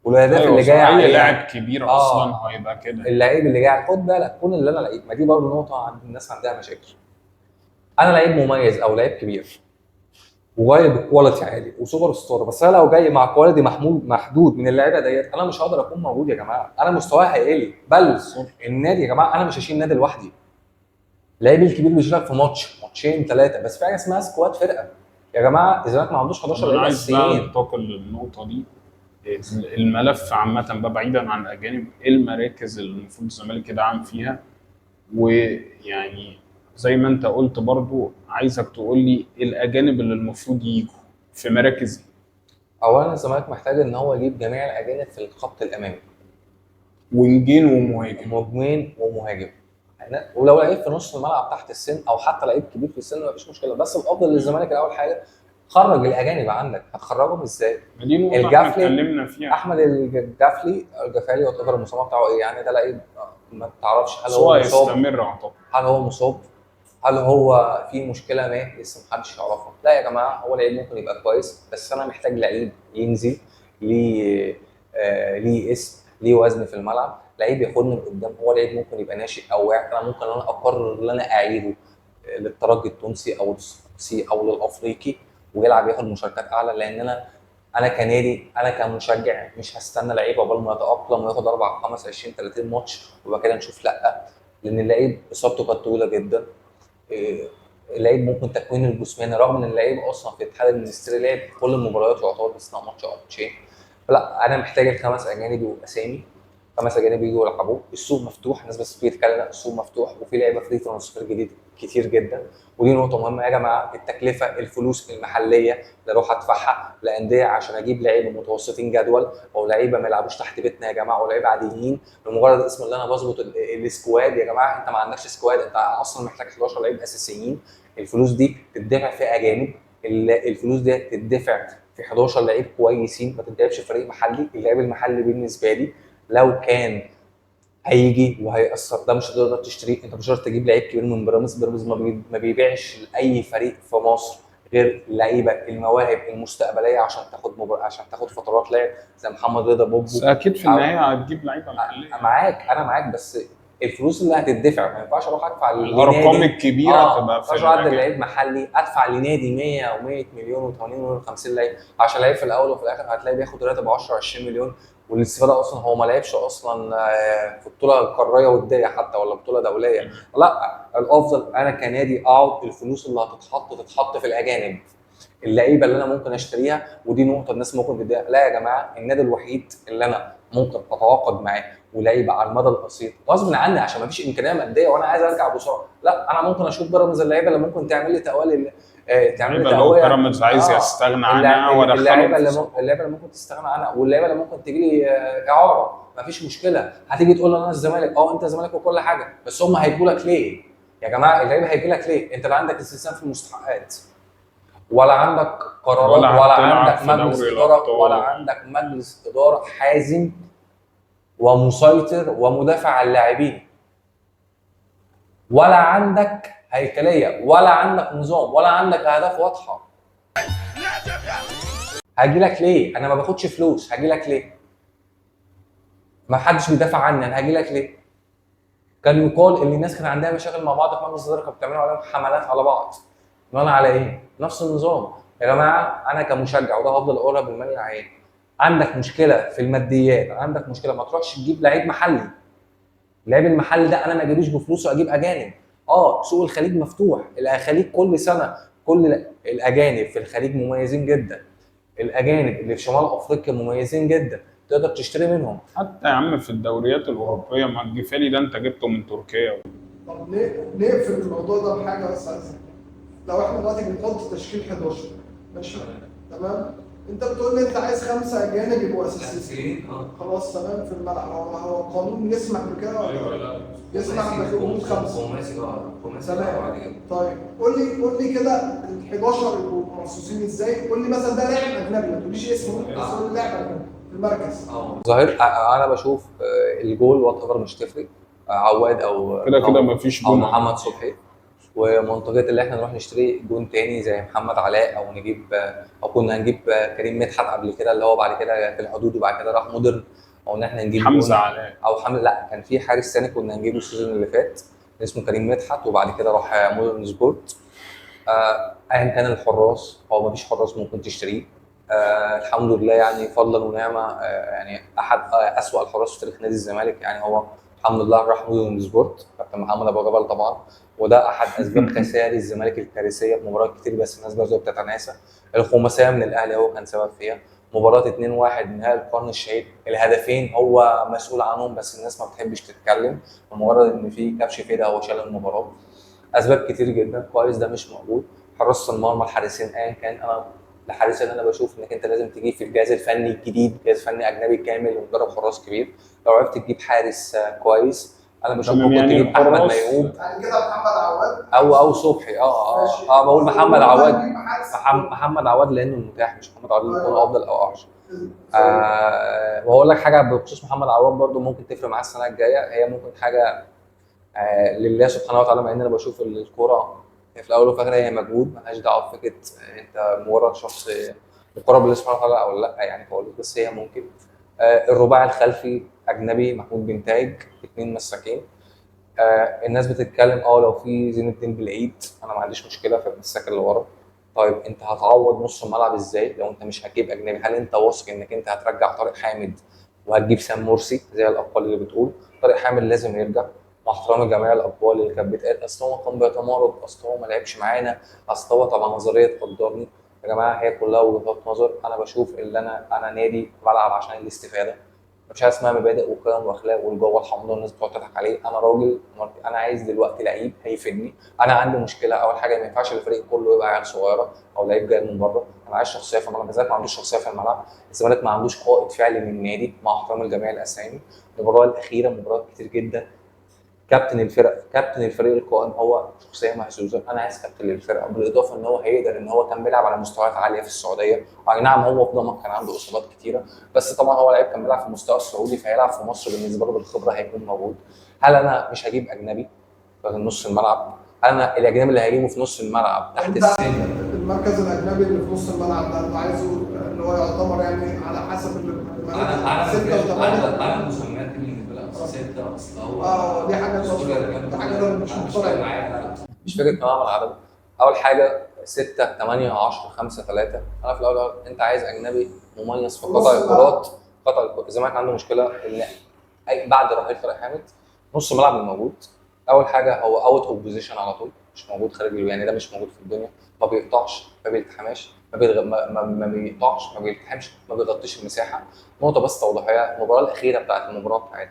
والاهداف اللي جاية عليه، اي لاعب كبير اصلا هيبقى كده. اللعيب اللي جاي خد بالك كون اللي انا لعيب، ما دي برضه نقطة عند الناس عندها مشاكل. انا لعيب مميز او لعيب كبير وجاي ب quality عالي وسوبر ستار، بس انا لو جاي مع quality محدود من اللعيبة ديت انا مش هقدر اكون موجود يا جماعة، انا مستواي هيقل. بل النادي يا جماعة انا مش هشيل النادي لوحدي، اللعيب الكبير بيشيلك في ماتش، ماتشين، ثلاثة، بس في حاجة اسمها squad فرقه. يا جماعة الزمالك ما عندوش 11 انا لعيب عايز بقى اساسيين. انتقل للنقطة دي، الملف عامة بقى بعيدا عن الاجانب، ايه المراكز اللي المفروض الزمالك يدعم فيها؟ ويعني زي ما انت قلت برضو، عايزك تقول لي الاجانب اللي المفروض يجوا في مراكز ايه؟ اولا الزمالك محتاج ان هو يجيب جميع الاجانب في الخط الامامي، وينجين ومهاجم. مهاجمين ومهاجم، ولو لعيب في نص الملعب تحت السن او حتى لعيب كبير في السن مفيش مشكلة، بس الافضل للزمالك الاول حاجة خرج الاجانب عندك. هتخرجهم ازاي؟ ما دي نقطة احنا الجفلي، اتكلمنا فيها. احمد الجفلي الجفالي whatever المسمى بتاعه ايه يعني، ده لعيب ما تعرفش هل بس هو هو مصاب، هيستمر اعتقد. هل هو مصاب، هل هو في مشكلة ما لسه محدش يعرفها. لا يا جماعة، هو لعيب ممكن يبقى كويس، بس انا محتاج لعيب ينزل ليه، ليه اسم، ليه وزن في الملعب، لعيب ياخدني لقدام. هو لعيب ممكن يبقى ناشئ او واعد، انا ممكن انا اقرر ان انا اعيره للترجي التونسي او السوسي او للافريقي ويلعب ياخد مشاركات اعلى، لان انا كنادي، انا كمشجع مش هستنى لعيب عقبال ما يتاقلم وياخد 4 5 20 30 ماتش وبعد كده نشوف. لا، لان اللعيب اصابته كانت طويلة جدا، اللعيب ممكن تكوينه الجسماني، رغم ان اللعيب اصلا في الاتحاد المنستيري لعب كل المباريات يعتبر باستثناء ماتش او ماتشين. فلا، انا محتاج الخمس اجانب يبقوا اسامي، خمس اجانب يجوا يلعبوا. السوق مفتوح، الناس بس بتتكلم، لا السوق مفتوح وفي لعيبة free transfer جديد كتير جدا. ودي نقطة مهمة يا جماعة، التكلفة، الفلوس المحلية اللي اروح ادفعها لانديه عشان اجيب لعيبة متوسطين جدول او لعيبة ما يلعبوش تحت بيتنا يا جماعة، او لعيبة عاديين لمجرد اسم اللي انا بظبط ال squad. يا جماعة انت ما عندكش squad، انت اصلا محتاج 11 لعيب اساسيين. الفلوس دي تدفع في اجانب، الفلوس دي تدفع في 11 لعيب كويسين، ما تدفعش في فريق محلي. اللعيب المحلي بالنسبة لي لو كان هيجي وهيأثر ده مش هتقدر تشتريه، انت مش هتقدر تجيب لعيب كبير من بيراميدز. بيراميدز ما بيبيعش لاي فريق في مصر غير لعيبة المواهب المستقبلية عشان تاخد عشان تاخد فترات لعب زي محمد رضا بوبو. بس اكيد في النهاية هتجيب لعيبة محليه. معاك، انا معاك، بس الفلوس اللي هتدفع ما ينفعش اروح ادفع الارقام الكبيرة تبقى في الأجانب. لعيب محلي ادفع لنادي 100 و100 مليون و80 مليون و50 لعيب عشان لعيب في الاول وفي الاخر هتلاقي بياخد راتب 10 20 مليون، والاستفادة اصلا هو ما لعبش اصلا في بطوله قارية وديه حتى ولا بطوله دولية. لا، الافضل انا كنادي اقعد الفلوس اللي هتتحط تتحط في الاجانب، اللعيبة اللي انا ممكن اشتريها. ودي نقطة الناس ممكن تتضايق. لا يا جماعة، النادي الوحيد اللي انا ممكن اتعاقد معاه ولعيبة على المدى القصير غصب عني عشان ما فيش امكانية مادية وانا عايز ارجع بسرعة، لا انا ممكن اشوف بيراميدز اللعيبة اللي ممكن تعمل لي تقوية، تعمل لي تقوية بيراميدز عايز يستغنى عنها وادخله اللعيبة اللي ممكن تستغنى عنها، واللعيبة اللي ممكن تجي لي اعاره ما فيش مشكلة. هتيجي تقول انا الزمالك، انت الزمالك وكل حاجة، بس هم هيجوا لك ليه؟ يا جماعة اللعيبة هيجي لك ليه؟ انت لا عندك استسلام في المستحقات، ولا عندك قرارات، ولا عندك مجلس ادارة، ولا عندك مجلس ادارة حازم ومسيطر ومدافع عن اللاعبين، ولا عندك هيكلية، ولا عندك نظام، ولا عندك اهداف واضحة. هاجي لك ليه؟ انا ما باخدش فلوس، هاجي لك ليه؟ ما حدش بيدافع عني، انا هاجي لك ليه؟ كان يقال ان الناس كان عندها مشاكل مع بعض في مجلس الادارة، كانوا بتعملوا عليهم حملات على بعض. وانا على ايه؟ نفس النظام يا جماعة. انا كمشجع، وده هفضل اقولها بالمال العين، عندك مشكلة في الماديات، عندك مشكلة، ما تروحش تجيب لعيب محلي. اللعيب المحلي ده انا ما اجيبوش بفلوسه، اجيب اجانب. سوق الخليج مفتوح، الخليج كل سنة كل الاجانب في الخليج مميزين جدا، الاجانب اللي في شمال افريقيا مميزين جدا، تقدر تشتري منهم. حتى يا عم في الدوريات الاوروبية، ما الجفالي ده انت جبته من تركيا. طب نقفل الموضوع ده بحاجة بس عايز، لو احنا دلوقتي بنحط تشكيل 11 ماشي تمام، انت بتقول لي انت عايز 5 اجانب يبقوا اساسيين، خلاص تمام في الملعب، هو القانون يسمح بكده ولا لا؟ يسمح بوجود 5 خماسي. تمام. طيب قول لي كده ال 11 يبقوا مرصوصين ازاي؟ قول لي مثلا ده لاعب اجنبي، ما تقوليش اسمه، بس قول لي لاعب اجنبي في المركز. ظاهر انا بشوف الجول whatever مش تفرق، عواد او كده مفيش جون، او محمد صبحي، ومنطقيه اللي احنا نروح نشتري جون تاني زي محمد علاء، او نجيب، او كنا هنجيب كريم مدحت قبل كده اللي هو بعد كده في الحدود وبعد كده راح مودرن، او ان احنا نجيب حمزة علاء او حمزة. لا، كان في حارس ثاني كنا هنجيبه ال season اللي فات اسمه كريم مدحت، وبعد كده راح مودرن سبورت. ايا كان الحراس، هو مفيش حراس ممكن تشتريه. الحمد لله يعني فضلا ونعمه، يعني احد اسوأ الحراس في تاريخ نادي الزمالك يعني هو الحمد لله راح مودرن سبورت كابتن محمد ابو جبل طبعا، وده احد اسباب خسائر الزمالك الكارثية في مباريات كتير، بس الناس برضه بتتناسى. الخماسيه من الاهلي هو كان سبب فيها. مباراة 2-1 نهائي القرن الشهير، الهدفين هو مسؤول عنهم، بس الناس ما بتحبش تتكلم، بمجرد ان في كبش فدا هو شال المباراة. اسباب كتير جدا. كويس ده مش موجود. حراسة المرمى، الحارسين ايا كان، انا الحارس اللي انا بشوف انك انت لازم تجيب في الجهاز الفني الجديد جهاز فني اجنبي كامل ومدرب حراس كبير. لو عرفت تجيب حارس كويس، انا بشوف تمام، ممكن يعني تجيب احمد الحراس- ميهوب يعني كده محمد عواد او صبحي. ماشي. بقول محمد عواد. نجيب حارس. محمد عواد لانه المتاح، مش محمد عواد اللي يكون أيوة. افضل او اوحش. وهقول لك حاجة بخصوص محمد عواد برضو ممكن تفرق معاه السنة الجاية، هي ممكن حاجة لله سبحانه وتعالى، مع ان انا بشوف ان الكورة في الاول وفي الاخر هي مجهود، ملهاش دعوه بفكره انت مجرد شخص مقرب لله سبحانه وتعالى او لا يعني خالص، بس هي ممكن. الرباعي الخلفي اجنبي محمود بن تاج، اثنين مساكين. الناس بتتكلم لو في زين الدين بالعيد، انا ما عنديش مشكلة في المساك اللي ورا. طيب انت هتعوض نص الملعب ازاي لو انت مش هتجيب اجنبي؟ هل انت واثق انك انت هترجع طارق حامد وهتجيب سام مرسي زي الاقوال اللي بتقول؟ طارق حامد لازم يرجع، مع احترامي لجميع الاقوال اللي كانت بتقال اصل هو كان بيتمرد، اصل هو ما لعبش معانا، اصل هو طبعا نظرية قدرني. يا جماعة هي كلها وجهات نظر. انا بشوف ان انا نادي بلعب عشان الاستفادة، مش حاجة اسمها مبادئ وقيم واخلاق والجوه الحمضان والناس بتقعد تضحك عليه. انا راجل، انا عايز دلوقتي لعيب هيفيدني. انا عندي مشكلة، اول حاجة ما ينفعش الفريق كله يبقى عيال صغيرة او لعيب جاي من بره. انا عايز شخصية في الملعب. الزمالك ما عندوش شخصية في الملعب، الزمالك ما عندوش قائد فعلي من النادي، مع احترامي لجميع الاسامي. المباراة الاخيرة مباريات كتير جدا كابتن الفرق، كابتن الفريق القائم هو شخصية مهزوزة. انا عايز كابتن للفرقة، بالاضافة ان هو هيقدر ان هو كان بيلعب على مستويات عالية في السعودية. اي نعم هو في ضمك كان عنده اصابات كتيرة، بس طبعا هو لعيب كان بيلعب في المستوى السعودي، فهيلعب في مصر بالنسبة له بالخبرة هيكون موجود. هل انا مش هجيب اجنبي في نص الملعب؟ هل انا الاجنبي اللي هجيبه في نص الملعب تحت انت السن؟ المركز الاجنبي اللي في نص الملعب ده انت عايزه اللي هو يعتبر يعني على حسب ستة وثمانية. انا المسميات دي بالنسبة لي اصل ستة، اصل هو دي حاجة دي حاجة انا مش مقتنع. مش فكرة تمام العدد. اول حاجة 6 8 10 5 3. انا في الاول انت عايز اجنبي مميز في قطع الكرات، قطع الكرات. الزمالك عنده مشكلة ان بعد رحيل طارق حامد نص الملعب الموجود اول حاجة هو out of position على طول، مش موجود خارج، يعني ده مش موجود في الدنيا، ما بيقطعش، ما بيلتحمش، ما بيقطعش، ما بيلتحمش، ما بيغطيش المساحة. نقطة بس توضيحيه، المباراة الاخيرة بتاعت المباراة بتاعت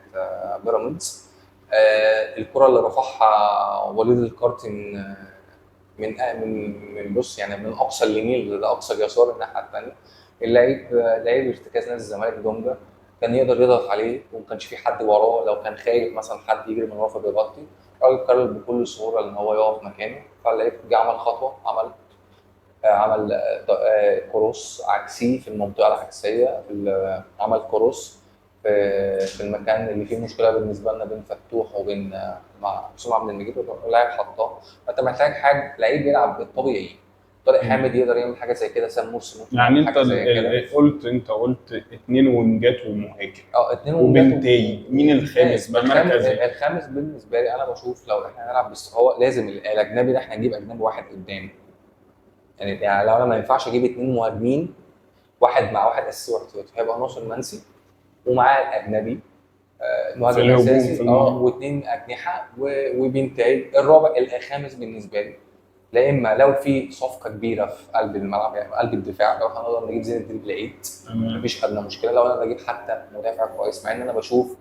بيراميدز، الكره اللي رفعها وليد الكارتي من من من من بص يعني من اقصى اليمين لاقصى اليسار الناحية الثانية، اللعيب لعيب ارتكاز نادي الزمالك دونجا كان يقدر يضغط عليه وما كانش في حد وراه، لو كان خايف مثلا حد يجري من وراه فبيغطي، الراجل قرر بكل سهولة ان هو يقف مكانه، فاللعيب جه عمل خطوة، عمل cross عكسي في المنطقة العكسيه، عمل cross في المكان اللي فيه مشكلة بالنسبة لنا بين فتوح وبين مع حسام عبد المجيد، اللاعب حطاه. فانت محتاج حاجة لعيب يلعب بالطبيعي. طارق حامد يقدر يعمل حاجة زي كده، سام مرسي ممكن يعني يعمل انت حاجة زي كده. قلت اثنين وينجات ومهاجم اثنين وينجات وبنتايج، مين الخامس بقى؟ مركز ايه؟ الخامس بالنسبة لي انا بشوف لو احنا هنلعب، بس هو لازم الاجنبي ده احنا نجيب اجنبي واحد قدام. يعني لو انا ما ينفعش اجيب اثنين مهاجمين، واحد مع واحد اساسي واحد احتياطي، هيبقى ناصر منسي ومعاه الاجنبي مهاجم اساسي واثنين اجنحة وبنتايج. الرابع الخامس بالنسبة لي، لا اما لو في صفقة كبيرة في قلب الملعب يعني قلب الدفاع، لو هنقدر نجيب زين الدين بالعيد مفيش ادنى مشكلة. لو انا بجيب حتى مدافع كويس، مع ان انا بشوف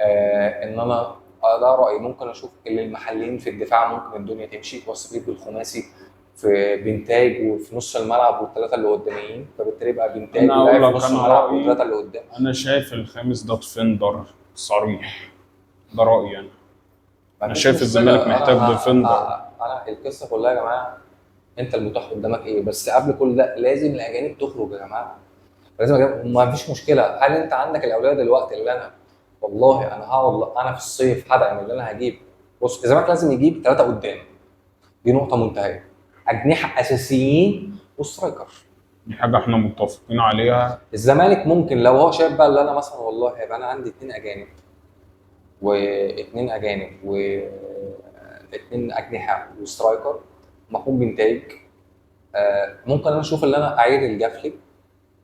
ان انا ده رايي، ممكن اشوف اللي المحليين في الدفاع ممكن الدنيا تمشي، واستفيد بالخماسي في بنتاج وفي نص الملعب والثلاثة اللي قداميين، فبالتالي يبقى بنتاج ولاعب في نص الملعب والثلاثة اللي قدام. انا شايف الخامس ده defender صريح، ده رايي انا شايف الزمالك محتاج defender. انا القصة كلها يا جماعة انت المتاح قدامك ايه، بس قبل كل ده لازم الاجانب تخرج يا جماعة، لازم الاجانب. ما فيش مشكلة. هل انت عندك الاولوية دلوقتي اللي انا والله انا هقعد انا في الصيف هدعم اللي انا هجيب؟ بص الزمالك لازم يجيب 3 قدام، دي نقطة منتهية، اجنحة اساسيين و striker، دي حاجة احنا متفقين عليها. الزمالك ممكن لو هو شايف بقى اللي انا مثلا والله هيبقى انا عندي 2 اجانب واثنين اجانب واثنين اجنحة و striker محمود بنتايج، ممكن انا اشوف ان انا اعير الجفلي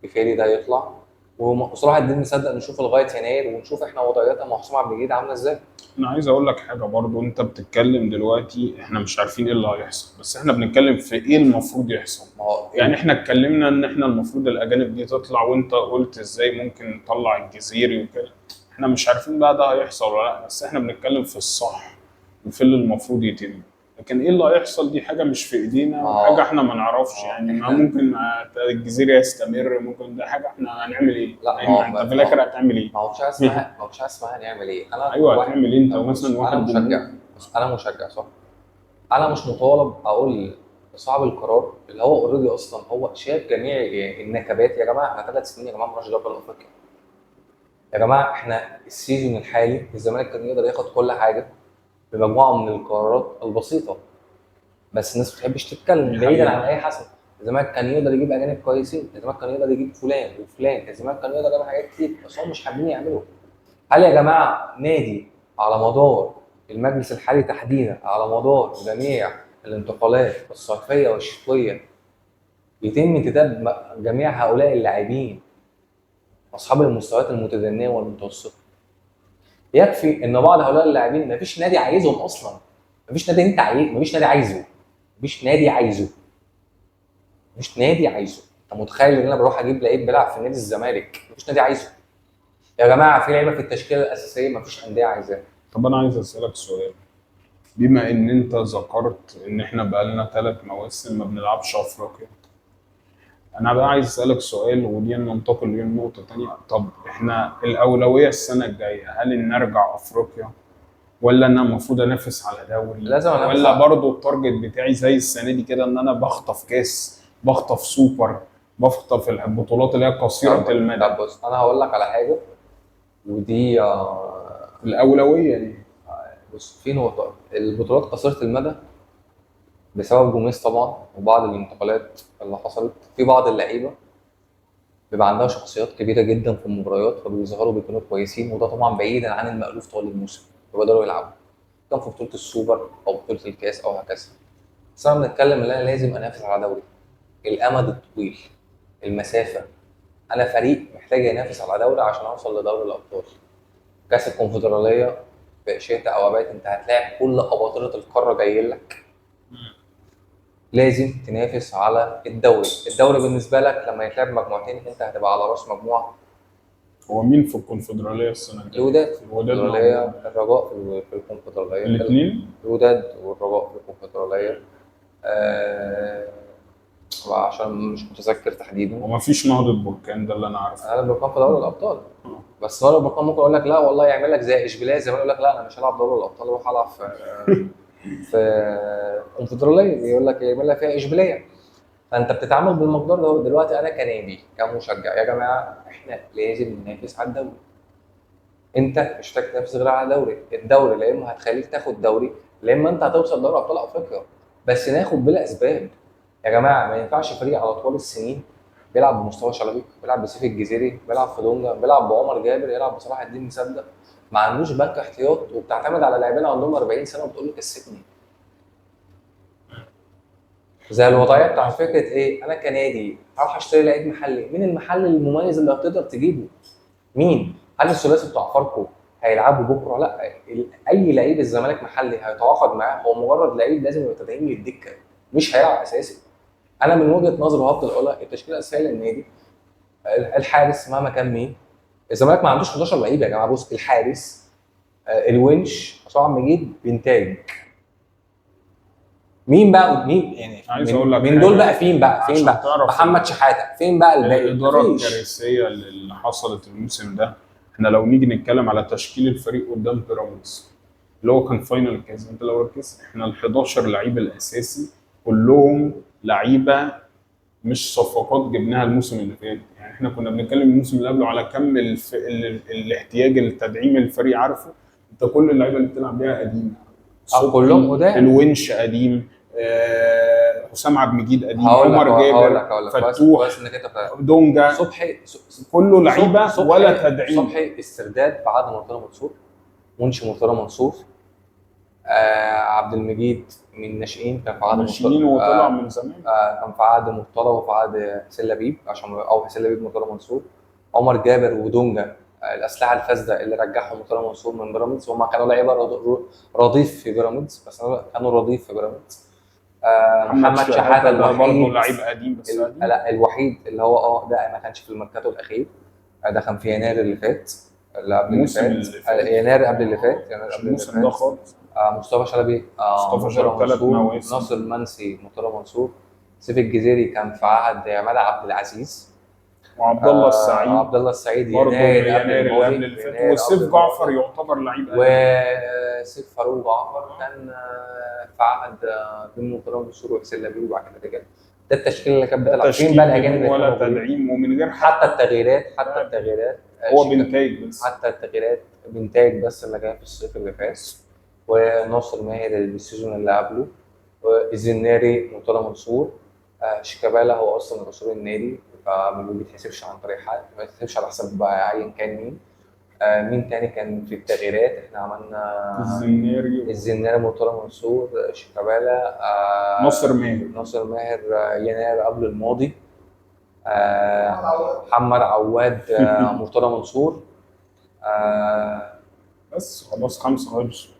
بفيري ده يطلع، وصلاح الدين مصدق نشوفه لغاية يناير، ونشوف احنا وضعيتنا مع حسام عبد المجيد عامله ازاي. انا عايز اقول لك حاجة برضو، انت بتتكلم دلوقتي احنا مش عارفين ايه اللي هيحصل، بس احنا بنتكلم في ايه المفروض يحصل. ما هو يعني احنا اتكلمنا ان احنا المفروض الاجانب دي تطلع، وانت قلت ازاي ممكن نطلع الجزيري وكده، احنا مش عارفين بقى ده هيحصل ولا لا، بس احنا بنتكلم في الصح وفي اللي المفروض يتم. لكن ايه اللي هيحصل دي حاجة مش في ايدينا، وحاجه احنا ما نعرفش. يعني ما ممكن الجزيري يستمر، ممكن ده حاجة احنا هنعمل ايه؟ لا، يعني انت في الاخر هتعمل ايه؟ ما هو مش عايز اسمها، ما هو مش عايز اسمها نعمل ايه. انا ايوه هتعمل ايه انت مثلا واحد انا مشجع، بس انا مشجع صح، انا مش مطالب اقول لصاحب القرار اللي هو already اصلا هو شاف جميع النكبات. يا جماعة احنا 3 سنين يا جماعة ما رحناش دوري افريقيا، يا جماعة احنا ال season الحالي الزمالك كان يقدر ياخد كل حاجة بمجموعه من القرارات البسيطة، بس الناس ما بتحبش تتكلم بعيدا عن اي حسن. الزمالك كان يقدر يجيب اجانب كويسين، الزمالك كان يقدر يجيب فلان وفلان، الزمالك كان يقدر يعمل حاجات كتير، بس هم مش حابين يعملوا. هل يا جماعة نادي على مدار المجلس الحالي تحديدا، على مدار جميع الانتقالات الصيفية والشتويه، يتم انتداب جميع هؤلاء اللاعبين اصحاب المستويات المتدنيه والمتوسطة؟ يكفي ان بعض هؤلاء اللاعبين مفيش نادي عايزهم اصلا، مفيش نادي انت عايز، مفيش نادي عايزه، مفيش نادي عايزه، مفيش نادي عايزه. انت متخيل ان انا بروح اجيب لعيب بيلعب في نادي الزمالك مفيش نادي عايزه؟ يا جماعة في لعيبة في التشكيلة الاساسية مفيش اندية عايزاها. طب انا عايز اسالك سؤال، بما ان انت ذكرت ان احنا بقالنا 3 مواسم ما بنلعبش افريقيا، انا بقى عايز اسالك سؤال، ودي ننتقل لنقطة تانية. طب احنا الاولوية السنة الجاية هل ان نرجع افريقيا، ولا انا المفروض انافس على دوري، لازم انافس، ولا برضو ال target بتاعي زي السنة دي كده ان انا بخطف كاس، بخطف سوبر، بخطف البطولات اللي هي قصيرة المدى؟ طب بص انا هقول لك على حاجة، ودي الاولوية دي. بص في نقطة، البطولات قصيرة المدى بسبب جوميز طبعا وبعض الانتقالات اللي حصلت في بعض اللعيبة بيبقى عندها شخصيات كبيرة جدا في المباريات، فبيظهروا بيكونوا كويسين، وده طبعا بعيدا عن المألوف طول الموسم، فبدأوا يلعبوا كان في بطوله السوبر او بطوله الكاس او هكذا. بس انا بنتكلم ان انا لازم انافس على دوري، الامد الطويل، المسافة. انا فريق محتاج ينافس على دوري عشان اوصل لدوري الابطال. كاس الكونفدراليه شئت او ابيت انت هتلاعب كل اباطره القارة جايين لك، لازم تنافس على الدوري. الدوري بالنسبة لك لما يتلعب مجموعتين انت هتبقى على راس مجموعة. هو مين في الكونفدراليه السنة الجاية؟ الوداد في الكونفدراليه، الرجاء في الكونفدراليه، الاثنين الوداد والرجاء في الكونفدراليه. عشان مش متذكر تحديدا. ومفيش نهضة بركان ده اللي انا عارفه. نهضة بركان في دوري الابطال، بس نهضة بركان ممكن اقول لك لا والله يعمل لك زي اشبيلية زمان، يقول لك لا انا مش هلعب دوري الابطال، اروح العب في الكونفدراليه، يقول لك يعمل لك فيها اشبيلية. فانت بتتعامل بالمقدار ده. دلوقتي انا كنادي كمشجع يا جماعة احنا لازم ننافس على الدوري. انت مش محتاج تنافس غير على دوري، الدوري لا اما هتخليك تاخد دوري، لا اما انت هتوصل دوري ابطال افريقيا، بس ناخد بلا اسباب. يا جماعة ما ينفعش فريق على طوال السنين بيلعب بمصطفى شلبي، بيلعب بسيف الجزيري، بيلعب في دونجا، بيلعب بعمر جابر، يلعب بصلاح الدين مصدق، ما عندوش بنك احتياط، وبتعتمد على لاعبين عندهم 40 سنة وبتقول له كسبني. زي الوضعية بتاع فكرة ايه؟ انا كنادي هروح اشتري لعيب محلي، مين المحل المميز اللي هتقدر تجيبه؟ مين؟ هل الثلاثي بتاع فاركو هيلعبوا بكره؟ لا، اي لعيب الزمالك محلي هيتعاقد معاه هو مجرد لعيب لازم يبقى تدعيم للدكه، مش هيلعب اساسي. انا من وجهه نظري وهفضل اقولها، التشكيلة الاساسية للنادي الحارس مهما كان مين، الزمالك ما عندوش 11 لعيب يا جماعة. بص الحارس، الونش، حسام مجيد، بنتاج، مين بقى مين يعني؟ عايز اقول لك من دول بقى فين بقى؟ فين بقى محمد شحاته؟ فين بقى الباقي؟ الادارة الكارثية اللي حصلت الموسم ده. احنا لو نيجي نتكلم على تشكيل الفريق قدام بيراميدز اللي هو كان final الكاس، انت لو ركزت احنا ال 11 لعيب الاساسي كلهم لعيبة مش صفقات جبناها الموسم اللي فات. يعني احنا كنا بنتكلم الموسم اللي قبله على كم الاحتياج التدعيم الفريق عارفه، انت كل اللعيبة اللي بتلعب بيها قديمة، كلهم قدام، الونش قديم، حسام عبد المجيد قديم، عمر جابر، فتوح، دونجا، صبحي، كله لعيبة ولا تدعيم. صبحي استرداد بعد مرتضى منصور، ونش مرتضى منصور، عبد المجيد من ناشئين كان في عهد ناشئين وطلع من زمان، كان في عهد مرتضى وفي عهد حسين لبيب، عشان او حسين لبيب مرتضى منصور. عمر جابر ودونجا، الاسلحة الفاسدة اللي رجعهم مرتضى منصور من بيراميدز، هم كانوا لعيبة رديف في بيراميدز، بس كانوا رديف في بيراميدز. محمد شحاته ده برضه الوحيد لعيب قديم بس قديم. لا الوحيد اللي هو ده ما كانش في الميركاتو الاخير، ده كان في يناير اللي فات، اللي قبل اللي الموسم فات، اللي فات. يناير قبل اللي فات، يناير مش قبل اللي الموسم ده فات. خالص. مصطفى شلبي، مصطفى شلبي مرتضى 3 منصور، مواسم. ناصر منسي، مرتضى منصور، سيف الجزيري كان في عهد عماد عبد العزيز، وعبد الله السعيد عبد الله السعيد برضه يناير قبل يناير اللي الماضي، قبل اللي فات. يناير وسيف قبل جعفر الماضي. يعتبر لعيب قديم. وسيف فاروق جعفر كان في عهد بن مرتضى منصور وحسين لبيب، وبعد كده رجع. ده التشكيلة اللي كانت بتلعب. فين تشكيل بقى الاجانب بدون اللي ولا كانوا موجودين؟ تدعيم ومن غير حد، حتى التغييرات هو بنتايج بس. حتى التغييرات بنتايج بس اللي جاي في الصيف اللي فات، وناصر ماهر ال season اللي قبله، والزناري مرتضى منصور، شيكابالا هو اصلا من اصول النادي فما بيتحسبش عن طريق حد، ما بيتحسبش على حسب ايا كان مين. مين تاني كان في التغييرات؟ احنا عملنا الزناري، الزناري، مرتضى منصور، شيكابالا، ناصر ماهر، ناصر ماهر، يناير قبل الماضي، محمد عواد، مرتضى منصور، بس خلاص 5 خلصوا.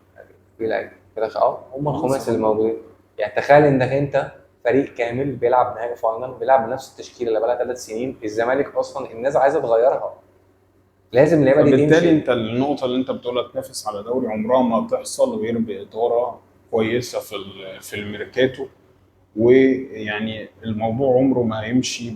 في لعيب كده، هم الخماسي اللي موجودين. يعني تخيل انك انت فريق كامل بيلعب نهائي final، بيلعب بنفس التشكيلة اللي بقالها 3 سنين. الزمالك اصلا الناس عايزه تغيرها، لازم اللعيبة دي فبالتالي تمشي. انت النقطة اللي انت بتقولها تنافس على دوري عمرها ما تحصل غير بادارة كويسة في الميركاتو، ويعني الموضوع عمره ما هيمشي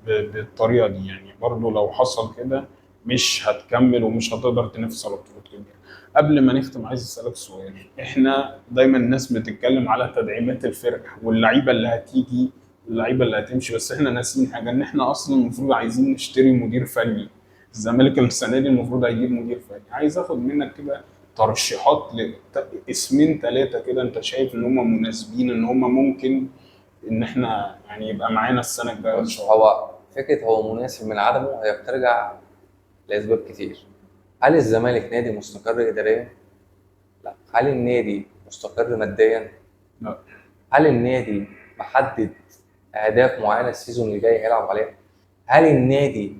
بالطريقة دي. يعني برضو لو حصل كده مش هتكمل ومش هتقدر تنافس على بطولات كبيرة. قبل ما نختم عايز اسالك سؤال. احنا دايما الناس بتتكلم على تدعيمات الفرق واللعيبة اللي هتيجي واللعيبة اللي هتمشي، بس احنا ناسيين حاجة، ان احنا اصلا المفروض عايزين نشتري مدير فني. الزمالك السنة دي المفروض هيجيب مدير فني. عايز اخد منك كده ترشيحات لاسمين 3 كده انت شايف ان هم مناسبين، ان هم ممكن ان احنا يعني يبقى معانا السنة الجاية ان شاء الله. هو فكرة هو مناسب من عدمه هي بترجع لاسباب كتير. هل الزمالك نادي مستقر اداريا؟ لا. هل النادي مستقر ماديا؟ لا. هل النادي محدد اهداف معينة ال season اللي جاي هيلعب عليها؟ هل النادي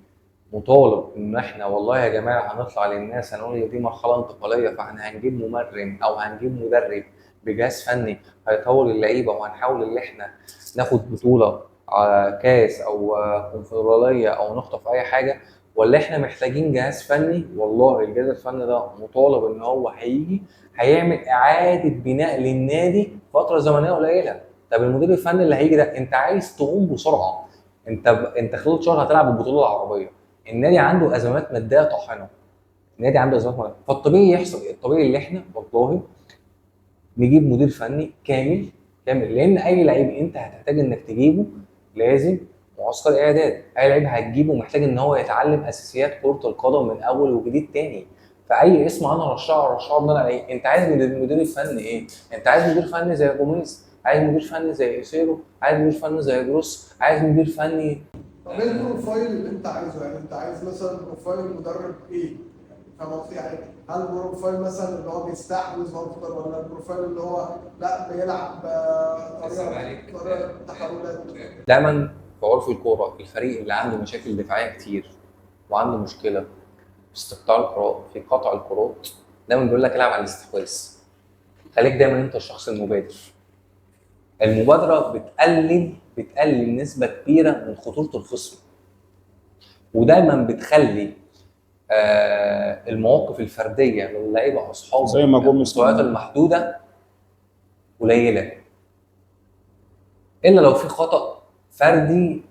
مطالب ان احنا والله يا جماعة هنطلع للناس هنقول ان دي مرحلة انتقالية، فاحنا هنجيب ممرن او هنجيب مدرب بجهاز فني هيطور اللعيبة، وهنحاول ان احنا ناخد بطوله على كاس او كونفدراليه او نخطف اي حاجة، ولا احنا محتاجين جهاز فني؟ والله الجهاز الفني ده مطالب ان هو هيجي هيعمل اعاده بناء للنادي فترة زمنية قليله. طب المدير الفني اللي هيجي ده انت عايز تقوم بسرعة، انت خلال شهر هتلعب البطولة العربية. النادي عنده ازمات مادية طاحنة، النادي عنده ازمات مادية، فالطبيعي يحصل، الطبيعي اللي احنا والله نجيب مدير فني كامل كامل، لان اي لعيب انت هتحتاج انك تجيبه لازم معسكر اعداد، اي لعيب هتجيبه محتاج ان هو يتعلم اساسيات كره القدم من اول وجديد تاني. فاي اسم انا رشحه بناء على ايه؟ انت عايز مدير فني ايه؟ انت عايز مدير فني زي جوميز، عايز مدير فني زي ايسيرو، عايز مدير فني زي جروس، عايز مدير فني. طب ايه ال profile اللي انت عايزه؟ يعني انت عايز مثلا profile مدرب ايه؟ فاهم قصدي؟ يعني هل profile مثلا اللي هو بيستحوذ اكتر، ولا ال profile اللي هو لا بيلعب طريقه تحولات؟ دايما في عرف الكورة الفريق اللي عنده مشاكل دفاعية كتير وعنده مشكلة في استقطاع الكرات، في قطع الكرات، دايما بيقول لك العب على الاستحواذ، خليك دايما انت الشخص المبادر. المبادرة بتقلل نسبه كبيرة من خطورة الخصم، ودايما بتخلي المواقف الفردية للعيبة اصحاب زي ما جوميز المستويات المحدودة قليله، الا لو في خطا فردي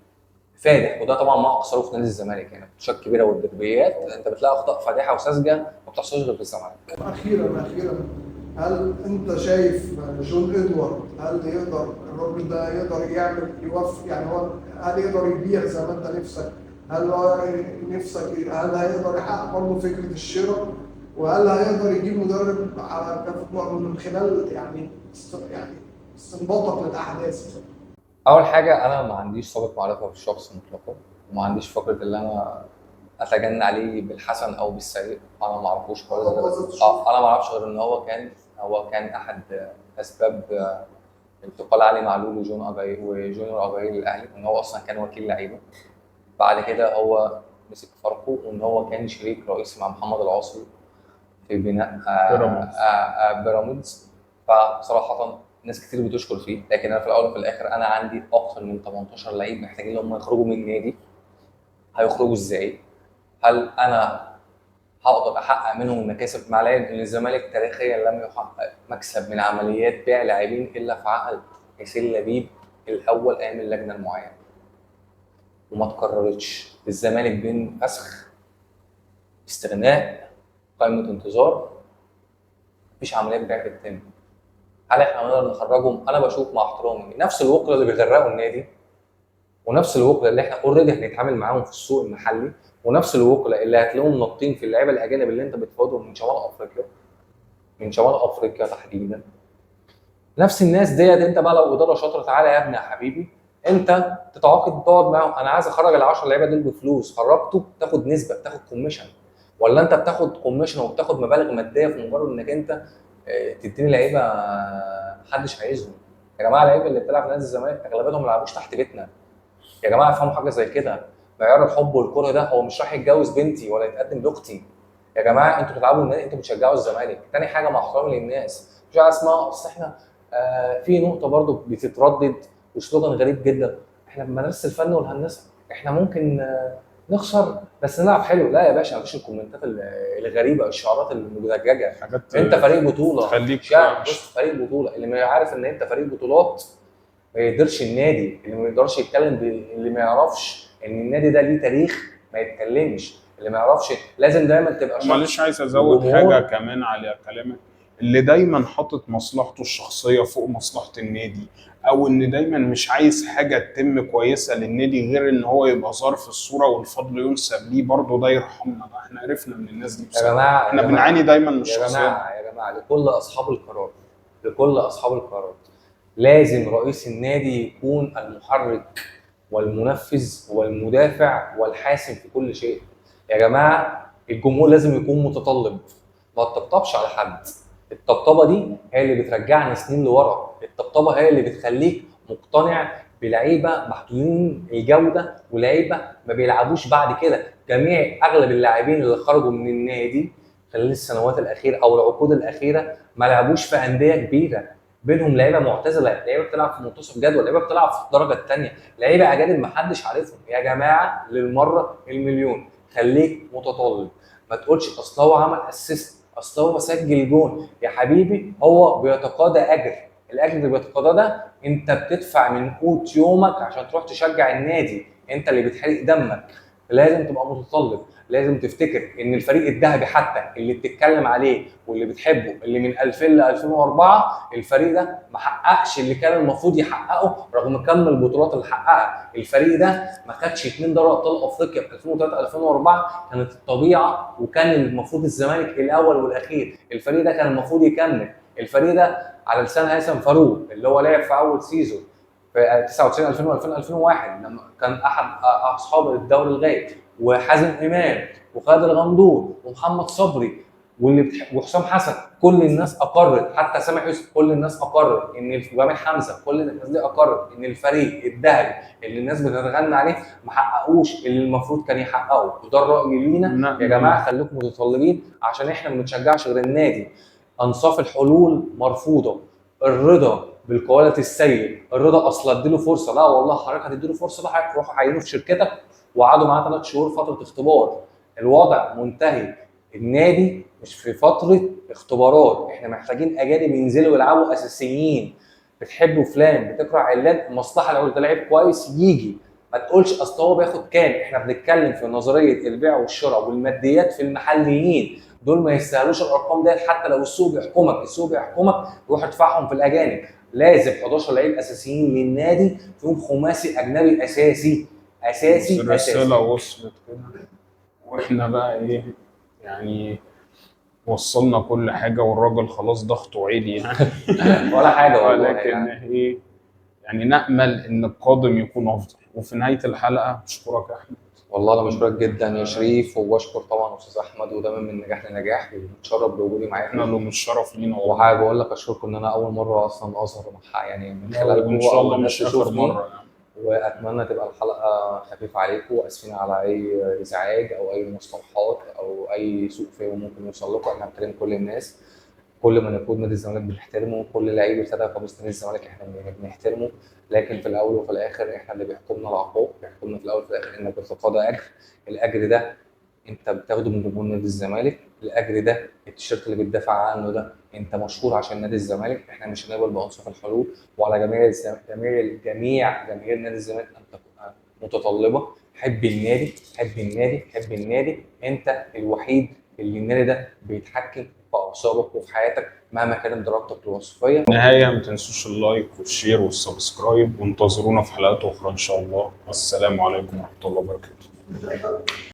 فادح، وده طبعا ما اقصره في نادي الزمالك، يعني الماتشات الكبيرة والدربيات انت بتلاقي اخطاء فادحة وساذجه ما بتحصلش غير في الزمالك. اخيرا هل انت شايف جون ادوارد هل يقدر الراجل ده يقدر يعمل يوفق؟ يعني هو هل يقدر يبيع زي ما انت نفسك؟ هل هو نفسك هل هيقدر يحقق برضه فكرة الشراء؟ وهل هيقدر يجيب مدرب على كافة من خلال يعني استنباطك للاحداث؟ اول حاجة انا ما عنديش سابق معرفة بالشخص مطلقا، وما عنديش فكرة اللي انا اتجنى عليه بالحسن او بالسيء، انا ما اعرفوش خالص. انا ما اعرفش غير ان هو كان احد اسباب انتقال علي معلول وجون اجاي وجونيور اجاي للاهلي، ان هو اصلا كان وكيل لعيبة. بعد كده هو مسك فاركو، وان هو كان شريك رئيسي مع محمد العاصي في بناء بيراميدز. بيراميدز. فصراحة ناس كتير بتشكر فيه، لكن انا في الاول وفي الاخر انا عندي اكتر من 18 لعيب محتاجين ان هم يخرجوا من النادي. هيخرجوا ازاي؟ هل انا هقدر احقق منهم المكاسب؟ مع العلم ان الزمالك تاريخيا لم يحقق مكسب من عمليات بيع لاعبين الا في عهد حسين لبيب الاول ايام اللجنة المعينة، وما اتكررتش. الزمالك بين فسخ، استغناء، قائمة انتظار، مفيش عمليات بيع بتتم. هل احنا هنقدر نخرجهم؟ انا بشوف مع احترامي نفس الوكلاء اللي بيغرقوا النادي، ونفس الوكلاء اللي احنا already هنتعامل معاهم في السوق المحلي، ونفس الوكلاء اللي هتلاقيهم ناطين في اللعيبة الاجانب اللي انت بتفاوضهم من شمال افريقيا، من شمال افريقيا تحديدا. نفس الناس ديت انت بقى لو ادارة شاطرة، تعالى يا ابني يا حبيبي انت تتعاقد تقعد معاهم، انا عايز اخرج ال 10 لعيبة دول بفلوس، خرجته تاخد نسبه، بتاخد commission، ولا انت بتاخد commission وبتاخد مبالغ مادية في مجرد انك انت تديني لعيبة محدش عايزهم. يا جماعة اللعيبة اللي بتلعب في نادي الزمالك اغلبيتهم ما لعبوش تحت بيتنا. يا جماعة افهموا حاجة زي كده، معيار الحب والكره ده هو مش راح يتجوز بنتي ولا يتقدم لاختي. يا جماعة انتوا بتلعبوا النادي، انتوا بتشجعوا الزمالك. تاني حاجة مع احترامي للناس، مش حاجة اسمها اصل احنا في نقطة برضو بتتردد وسلوجان غريب جدا، احنا بمدرسة الفن والهندسة احنا ممكن نخسر بس نلعب حلو. لا يا باشا، مفيش الكومنتات الغريبة، الشعارات المدججه. حاجات انت فريق بطوله، تخليك بص فريق بطوله، اللي ما عارف ان انت فريق بطولات ما يقدرش النادي، اللي ما يقدرش يتكلم اللي ما يعرفش ان النادي ده ليه تاريخ ما يتكلمش، اللي ما يعرفش لازم دايما تبقى شخص. معلش عايز ازود حاجة كمان على كلامك، اللي دايما حاطط مصلحته الشخصية فوق مصلحة النادي، او ان دايما مش عايز حاجة تتم كويسة للنادي غير ان هو يبقى ظرف الصورة والفضل ينسب ليه، برضه ده يرحمنا بقى، احنا عرفنا من الناس دي يا جماعة. احنا بنعاني دايما من الشخصيات. يا جماعة يا جماعة لكل اصحاب القرار، لكل اصحاب القرار لازم رئيس النادي يكون المحرك والمنفذ والمدافع والحاسم في كل شيء. يا جماعة الجمهور لازم يكون متطلب، ما تطبطبش على حد. الطبطبه دي هي اللي بترجعنا سنين لورا، الطبطبه هي اللي بتخليك مقتنع بلعيبه محدودين الجودة ولعيبة ما بيلعبوش بعد كده. جميع اغلب اللاعبين اللي خرجوا من النادي خلال السنوات الاخيرة او العقود الاخيرة ما لعبوش في اندية كبيرة، بينهم لعيبة معتزلة، لعيبة بتلعب في منتصف جدول، لعيبة بتلعب في الدرجة الثانية، لعيبة اجانب ما حدش عارفهم. يا جماعة للمرة المليون خليك متطلب، ما تقولش اصل هو عمل assist، اصل هو سجل جون. يا حبيبي هو بيتقاضى اجر، الاجر اللي بيتقاضاه ده انت بتدفع من قوت يومك عشان تروح تشجع النادي، انت اللي بتحرق دمك. لازم تبقى متطلب، لازم تفتكر ان الفريق الذهبي حتى اللي بتتكلم عليه واللي بتحبه اللي من 2000 ل 2004، الفريق ده ما حققش اللي كان المفروض يحققه رغم كم البطولات اللي حققها. الفريق ده ما خدش 2 دوري ابطال افريقيا في 2003 2004، كانت الطبيعة وكان المفروض الزمالك الاول والاخير. الفريق ده كان المفروض يكمل. الفريق ده على لسان هيثم فاروق اللي هو لعب في اول season في 99 2000 2000 2001 لما كان احد اصحاب الدوري الغايب، وحازم امام وخالد الغندور ومحمد صبري واللي وحسام حسن، كل الناس اقرت، حتى سامح يوسف، كل الناس اقرت ان جمال حمزة، كل الناس دي اقرت ان الفريق الذهبي اللي الناس بتتغنى عليه ما حققوش اللي المفروض كان يحققه. وده الراي لينا يا جماعة، خليكم متطلبين عشان احنا ما بنشجعش غير النادي. انصاف الحلول مرفوضة، الرضا بالقوالة السيء، الرضا اصل اديله فرصة، لا والله حضرتك هتديله فرصة، لا حضرتك روح عينه في شركتك وقعدوا معاه 3 شهور فترة اختبار. الوضع منتهي، النادي مش في فترة اختبارات، احنا محتاجين اجانب ينزلوا يلعبوا اساسيين. بتحبوا فلان، بتكره علان، المصلحة لو ده لعيب كويس يجي، ما تقولش اصل هو بياخد كام. احنا بنتكلم في نظرية البيع والشراء والماديات في المحليين، دول ما يستاهلوش الارقام ديت حتى لو السوق بيحكمك، السوق بيحكمك روح ادفعهم في الاجانب. لازم 11 لعيب اساسيين للنادي فيهم خماسي اجنبي اساسي اساسي. الرسالة وصلت كده، واحنا بقى ايه يعني وصلنا كل حاجة، والراجل خلاص ضغطه عالي يعني ولا حاجة والله، ولكن يعني. ايه يعني نامل ان القادم يكون افضل. وفي نهاية الحلقة بشكرك يا احمد. والله انا بشكرك جدا يا شريف، وبشكر طبعا استاذ احمد، ودايما من نجاح لنجاح، ومتشرف بوجودي معاك. احنا اللي متشرف لينا والله. وحابب اقول لك اشكركم ان انا اول مرة اصلا اظهر مع يعني من خلالكم، وان شاء الله الناس مش اخر تشوفني. مرة يعني. واتمنى تبقى الحلقة خفيفة عليكم، واسفين على اي ازعاج او اي مصطلحات او اي سوء فهم ممكن يوصل لكم. احنا بنحترم كل الناس، كل من يقود نادي الزمالك بنحترمه، كل لعيب ارتدى قميص نادي الزمالك احنا بنحترمه، لكن في الاول وفي الاخر احنا اللي بيحكمنا العقاب، بيحكمنا في الاول وفي الاخر انك بتتقاضى اجر، الاجر ده انت بتاخده من جمهور نادي الزمالك، الاجر ده التيشيرت اللي بتدافع عنه ده انت مشهور عشان نادي الزمالك. احنا مش هنقبل بانصاف الحلول، وعلى جميع جميع جميع جماهير نادي الزمالك ان تكون متطلبه. حب النادي، حب النادي، حب النادي، انت الوحيد اللي النادي ده بيتحكم في اعصابك وفي حياتك مهما كانت درجتك الوظيفية. النهاية ما تنسوش ال like وال share وال subscribe، وانتظرونا في حلقات اخرى ان شاء الله. والسلام عليكم ورحمة الله وبركاته.